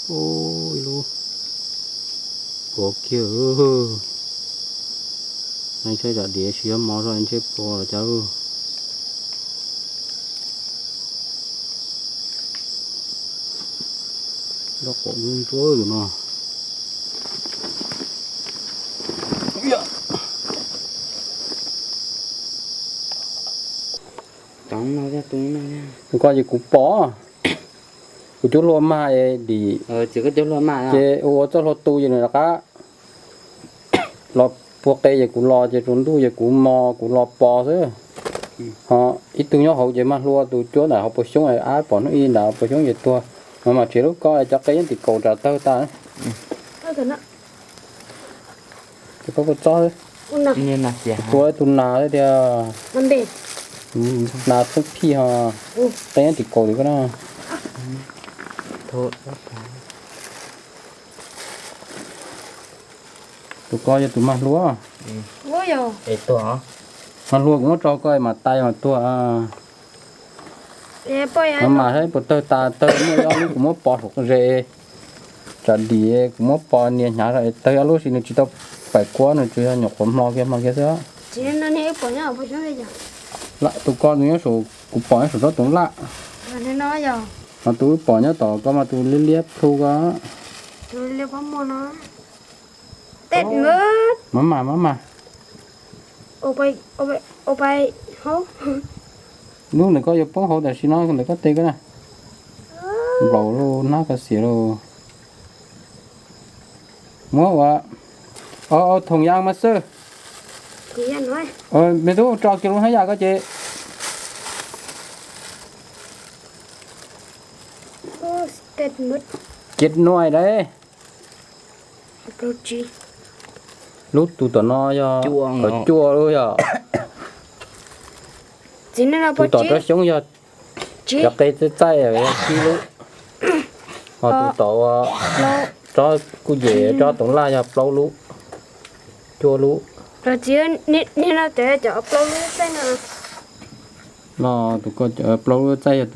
Ub, ib lub puav kiag. Neeg tshaib zam diav tsis yog mov zoj ntshe puas los cas. Nraub qaum ntsuab tus no. Tus ko ces kuv pom, kuv cuab hlua mag es dim, ces ua txoj hlua tu ces nws rov qab los puag qe ces kuv los ces tsaus ntuj ces kuv mos kuv los pos xwb. Ho ib tug nyob hauv ces mag hlua, tus cuab ntawm hauv puas xyoob, ab pom hnub ib ntawd puas xyoob ces tuag. Mas mas tsev lub ko cov qe nyob tim kaum tsam tawg tas. Ces koj puas txob, tua tus nas thiab tiag, nas thoob phij ho, qe nyob tim kaum tim ko na. Tus ko yog tus mag hlua. Mag hlua kuv muab rau koj mas tais mas tuag. Mas mas saib puas tawg tas, tawg muaj ib ob lub kuv muab pos saum ze, tsam dim kuv muab pos nias hnyav saum tawg ib lub si nws tsis tau faim kuab, nws tsuas yog nyuam qhuav hmo kiag hmo kiag xwb. Tus ko nws nyob saum, kuv pom nyob saum tsob tus laj. Mas tus wb pom nyob tom ko mas tus liab liab plhu ko. Maj mam maj mam. Lub ntawm koj yuav poob hauv tam sim no ntawm koj tes ko na. Nplaum lauj, hnab koj xiam lauj. Muab ua Thùng yam mas xwb. Me tub, tso kiag lub hnab yam ko ces. Ket nuai dab. Lub tus tom no yog cov cuaj lub yog. Tus tom rau xyoob yog cov qe txaij txaij yog tsib lub. Ho tus tom tsob kuj yem tsob toov laj yog plaub lub, cuaj lub. No tus ko plaub lub txaij yog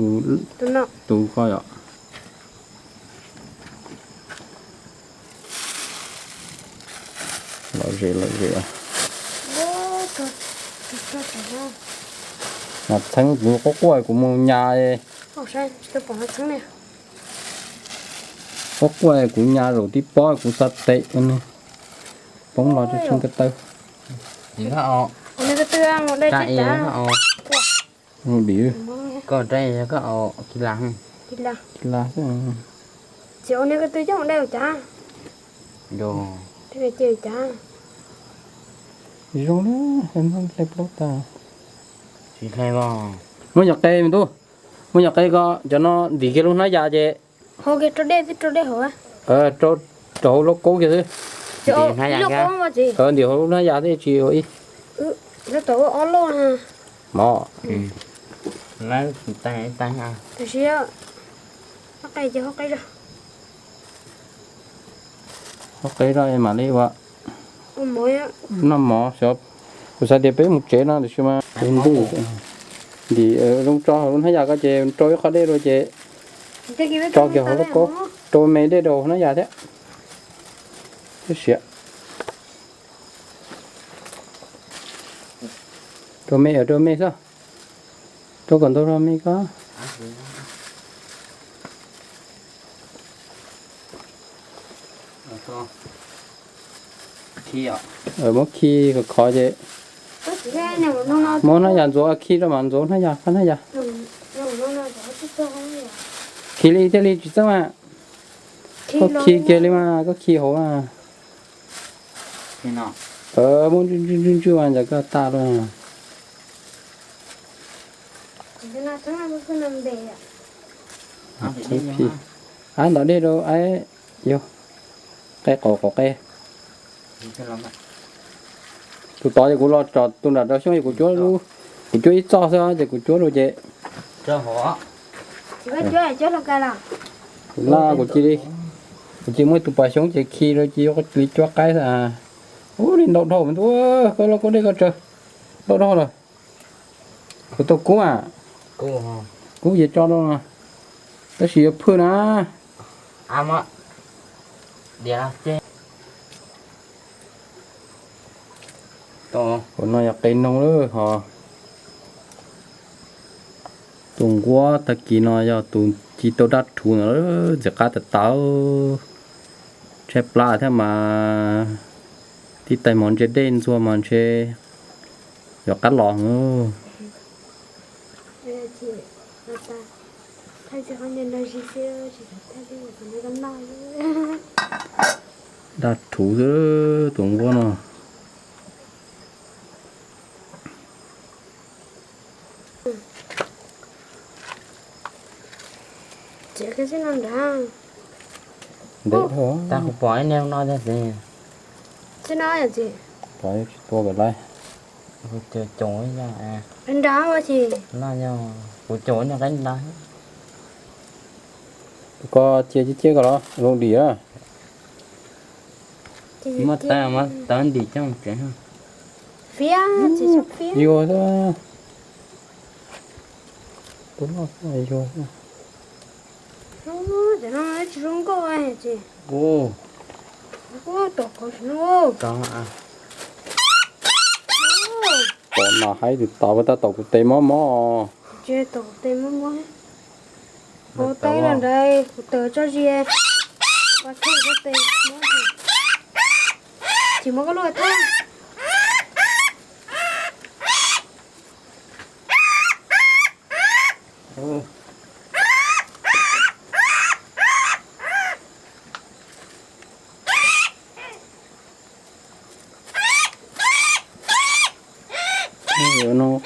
tus ko yom. Lom zem lom zem. Mas txheeb kuv quaj quaj kuv mus nyas. Quaj quaj kuv nyas zaum tib pob kuv xa tes poob los tseem ko taw. Dim. Koj tsis ua niag ko tw coj mus dai ua cas? Zoo, hle plaub tag. Muab nyom qe me tub, muab nyom qe ko, cov no ntim kiag lub hnab yas ces. Hau kiag rau dej, rau dej hauv. Rau hauv lub kaub kiag xwb. Ntim hauv lub hnab yas thiaj tsis ua ib. Mov. Tam sis hau qe zog, hau qe zog mam li ua noj mov xyov. Kuv xav tias peb mus tsev no tiam sis mas ntuj, ntim zoo tso hauv lub hnab yas ko ces rau ib qho dej rau ces tso kiag hauv lub kaub, rau me dej rau hauv hnab yas thiab. Siav. Rau me, rau me xwb. Rau kom ntau rau me ko. Muab khi khov khov ces muab hnab yas ntxuav khi rau mas ntxuav hnab yas, qab hnab yas. Khi li thiaj li tsis txeeb mas. Koj khi kiag li mas, koj khi hauv mas. Muab ntswj ntswj ntswj mas ntawd koj tas lawm. Ab ntov dej rau, yog qe qaum qaum qe. Tus tod ces kuv los tso tus nram rau xyoob, kuv cuab, kuv cuab ib txoj xwb ces kuv cuab rau ces. Kuv laj kuv cia li, kuv cia muaj tus pas xyoob ces khi rau ces yuav li cuab qaib xwb. Ub, li ntau dhau me tub, koj loj koj dej koj tsaws ntau dhau lawm. Kuv tau kub mas, kub ces tso rau no, tab sis yuav phwj na. Kuv no yog qe noog lawm ho. Tus nquab tag kis no yog tus ci tau dab rhuv ntawd, ntxim qab tas tas. Tshaib plab thiab mas tib tais hmos ntse dej ntxuag mas ntshe yuav qab los. Dab rhuv xwb tus nquab no. Ntev dhau. Tab kuv pom ib niag no tag txiv. Pom tsis tua kom laiv. Kuv caum ib niag qe nrad. Koj cia ciaj ciaj koj los zoo dim. Muab tawb, muab tawb ntim coj tsev. Yuag xwb. Tus loj xwb yuag xwb. Tsis zoo nkauj ces. Tom qhov no. Tom no haib tus tod, tab tom kuv tes mob mob. Ces tom kuv tes mob mob. Hauv taw los nrad kuv taws tso zis. Ua thawj koj tes mob. Tsis muab koj lub thawj. No,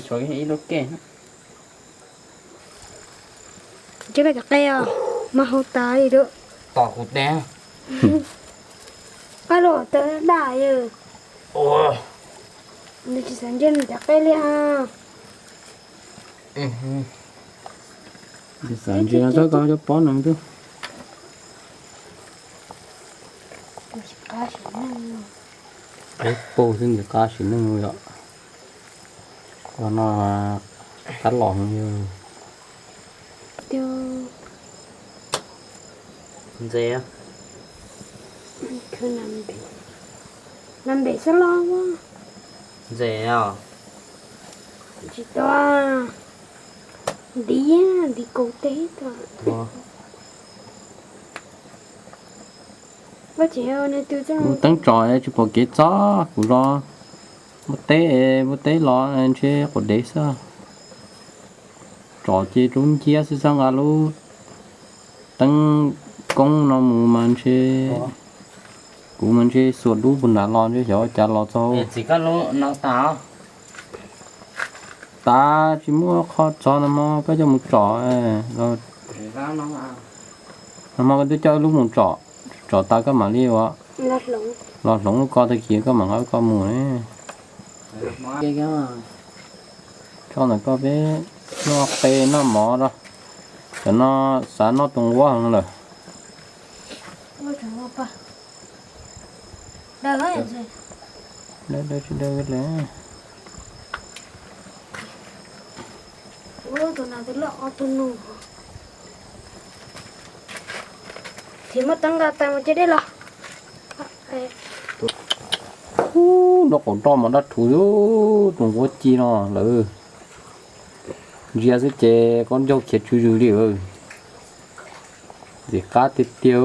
tshuav ib lub kej. Ntshe koj cov qe os, mas hau tas li lawm. Tom kuv tes. Pab los tawv daj yawg. Nws tsis xav ntsia nws cov qe li os. Tsis xav ntsia txhob koj cov pob no twb. Qab sim neej. Peb pug xwb ntxim qab sim neej yom. Ua no qab los heev li. Ntxim. Nas npem xwb los. Ntxim os. Tsis tau. Ntiv, ntiv kaus teb tau. Kuv teeb tsom tsis pom kev txog, kuv los muaj teb, muaj teb los ntshe quav dev xwb. Tsom ces rub nciab xwb, xab nqa lub teeb koob no mus mas ntshe, kuv mas ntshe xuas dub puag nram los ntshe xyov ua cas los txog. Tas tsis muaj qhov txog no mas koj coj mus tsom. No mas koj twb coj lub mus tsom, tsom tas koj mam li ua. Los hloov lub ko tag kis koj mam nqa koj mus. Tso ntawm koj peb noj qe noj mov rau. Cov no xav noj tus nquab heev lawm. Daw tsis daw li. Tus no twb loj ob tug nus. Ces muab teeb nqa tas mus cia dej los. Ub, nrob qaum nroj mas dab rhuv, tus nquab ci no lawm. Ntsia xwb ces koj ncaug khiav tswv zws li. Ntxim qab tiag tiag.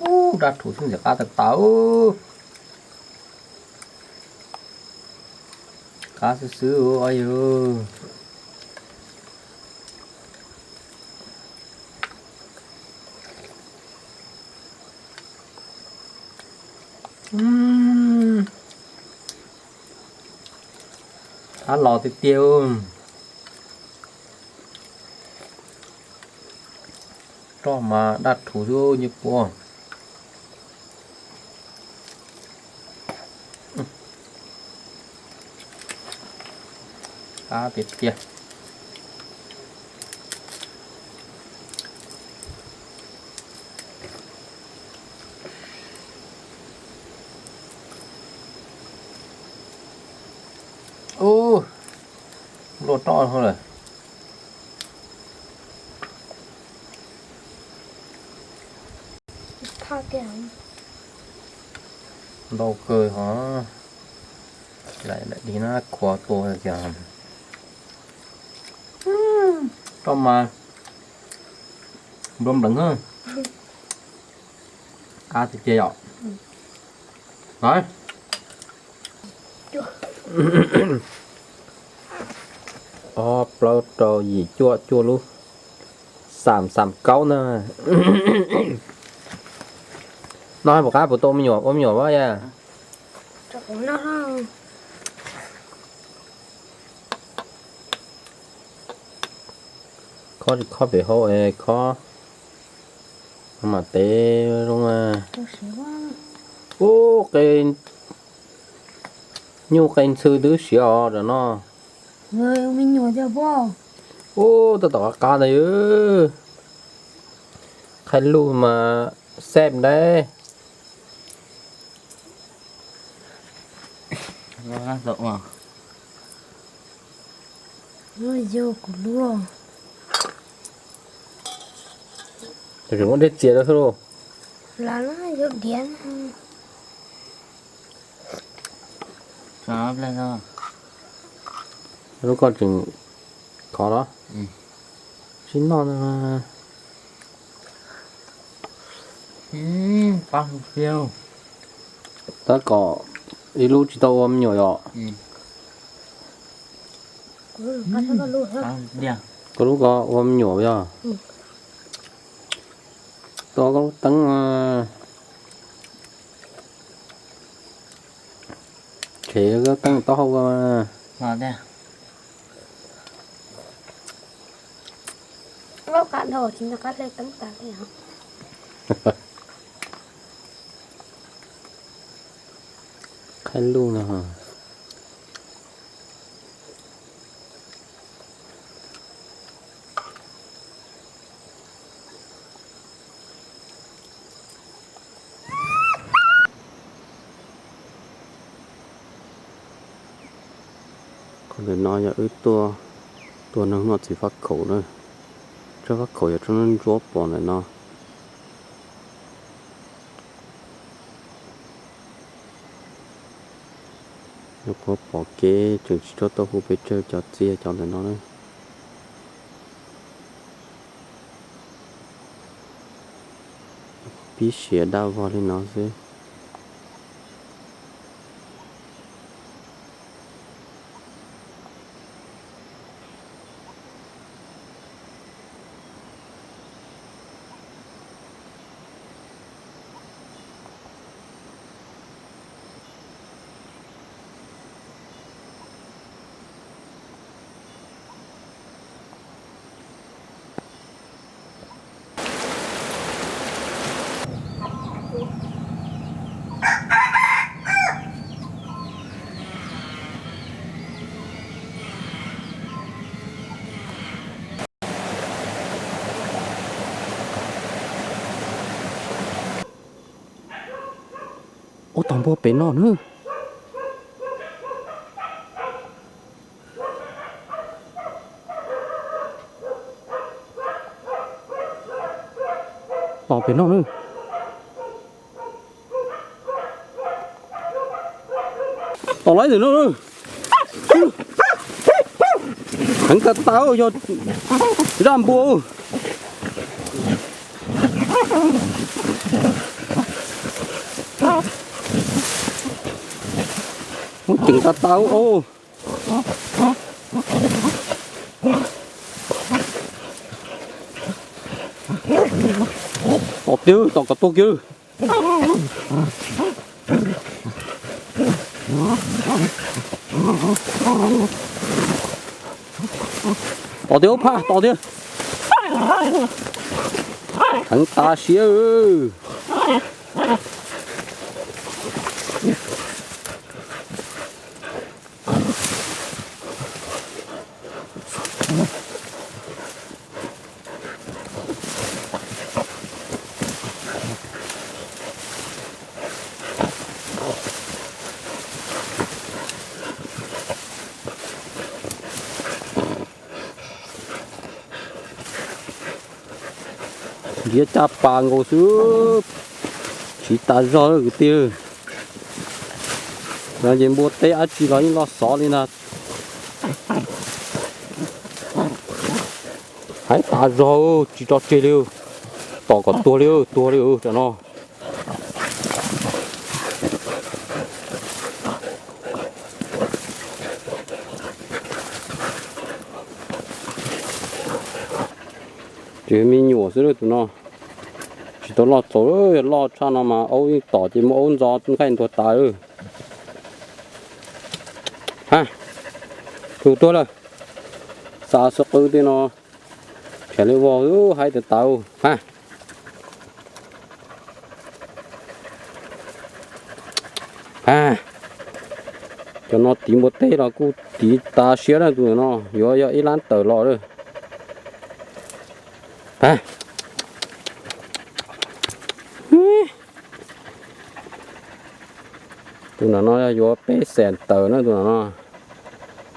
Ub, dab rhuv xwb ntxim qab tas tas. Qab xwb xwb os yawg. Qab los tiag tiag. Roj mas daj rhuv xwb nyiaj puab. Qab tiag tiag. Ub, luaj roj lawm. Ntau kawg hov. Lam di na khuav tua tiag. Roj mas nplev nplev. Qab tiag tiag yom. Ob plaub rau yim cuaj cuaj lub, xam xam kaub na. Noj puas qab, puas tau me nyuam ua me nyuam a yawg? Khob tsis khob pem hauv es khob mam tev zoo. Ub, qe nyuj qe ntxhw twb siav os tam no. Ub, tab tom qab qab ntag. Qhaib lug mas xeb ntawd. Tseem muab dej txias rau xwb lauj. Lub ko tseem khov los? Sib noj no. Tab kom Ib lub tsis tau ua me nyuam yom? Koj lub ko ua me nyuam yog? Tua koj lub teeb, tshem koj teeb taub hau ko. Qhaib luj no. Qhov ntawm no yog wb tuaj tua noog noj txiv faj khaum na. Tsob faj khaum yog tsob ntsuab pom ntawm no. Nyuam qhuav pom kev tseem tsis tso tau hu pes tsawg cov txiv cov ntawm no na. Pib siav dab vog li no xwb. Ub, tog npua pem no na. Tos pem no na. Tos laib ntawm no. Heev tas tas yog zaj npua. Muab ceem tas tas. Tos tiag, tos kom tuag kiag. Tos tiag, phaj tos tiag. Heev tas siab. Ntiav caj pas nkaus xwb, siv tas zog kwv tij. Ces npua teb dab tsi los yeej loj xov li ntag. Heev tas zog, tsis tso tseg li, tos kom tuag li, tuag li tam no. Tsis me nyuam xwb tus no, tsis tau loj txaus, yog loj tshaj no mas aub yeej tom ces muab aub ntxo nqaij ntuag tas. Ha, tus tuag lawm, xa xwb qw tej no, tshav li vog, haib tas tas ha. Ha, cov no tiv npua teb los kuj tiv tas siab na, tus no yuav yog ib lab tawm los lawm. Ha, tus no no yog yuav peb xees tawm na, tus no no.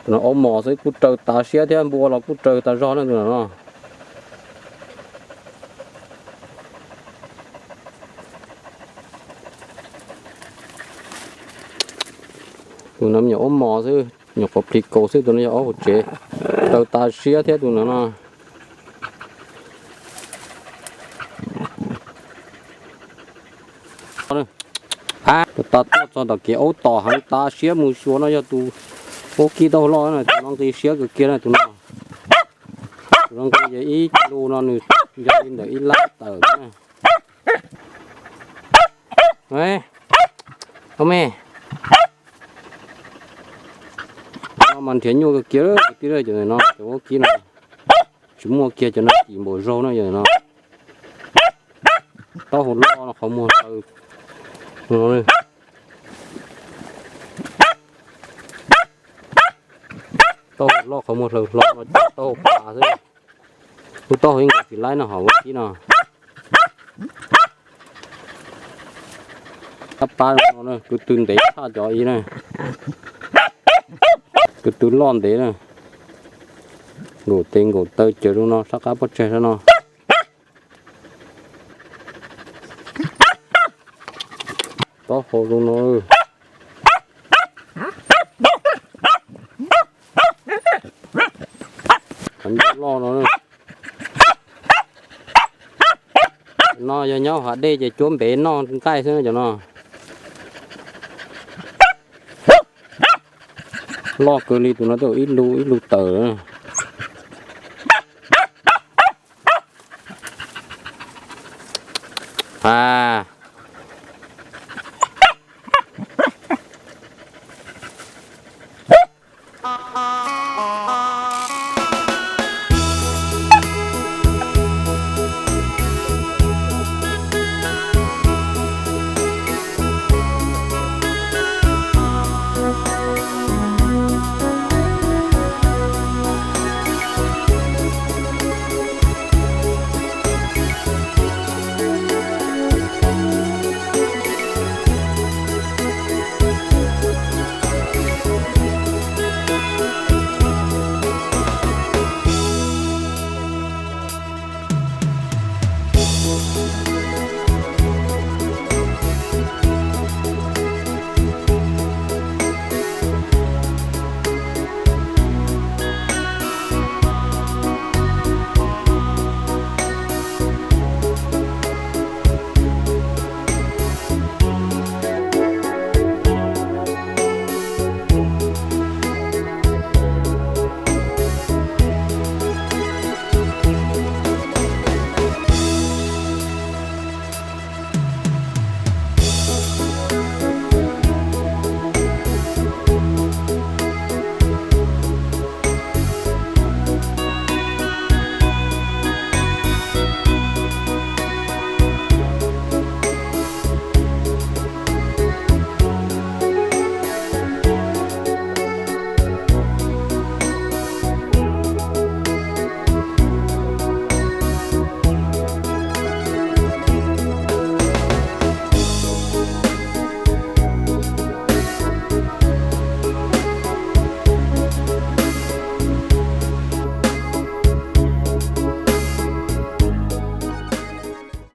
Tus no aub mos xwb kuj raws tas siab thiab, npua los kuj raws tas zog na tus no no. Tus no me nyuam aub mos xwb, nyuam qhuav plis kaus xwb, tus no yog aub hauv tsev, raws tas siab thiab tus no no. Ha, tus Tas tuaj txog tom kev aub tom heev tas siab mus xyuas no yog tus vaub kib taub hau loj na, tus no nqi siab kawg kiag na tus no. Tus no nqi ib lus no nws yog li ntawm ib lab tawm na. Ob me, no mas nrhiav nyuaj kawg kiag kwv tij, cov no cov vaub kib no tsis muaj kiag cov no kim npaum zaug na yog no. Taub hau loj no qhov muag hlaws no, taub hau loj qhov muag hlaws hlo no coj taub hau pas xwb. Lub taub hau yeej nkaum tsis laib no hauv vaub kib no. Tab pab no kwv tw ntev tshaj cov ib na, kwv tw loj ntev na. Nkaum tes nkaum taw cawv zoo no sab qab pob tseg sab no. Taub hau zoo no. Cov ncauj loj no, no yog nyob hav dej ces cuab npev noj nqaij xwb cov no. Loj kawg li tus no twb ib lus ib lus tawm. A,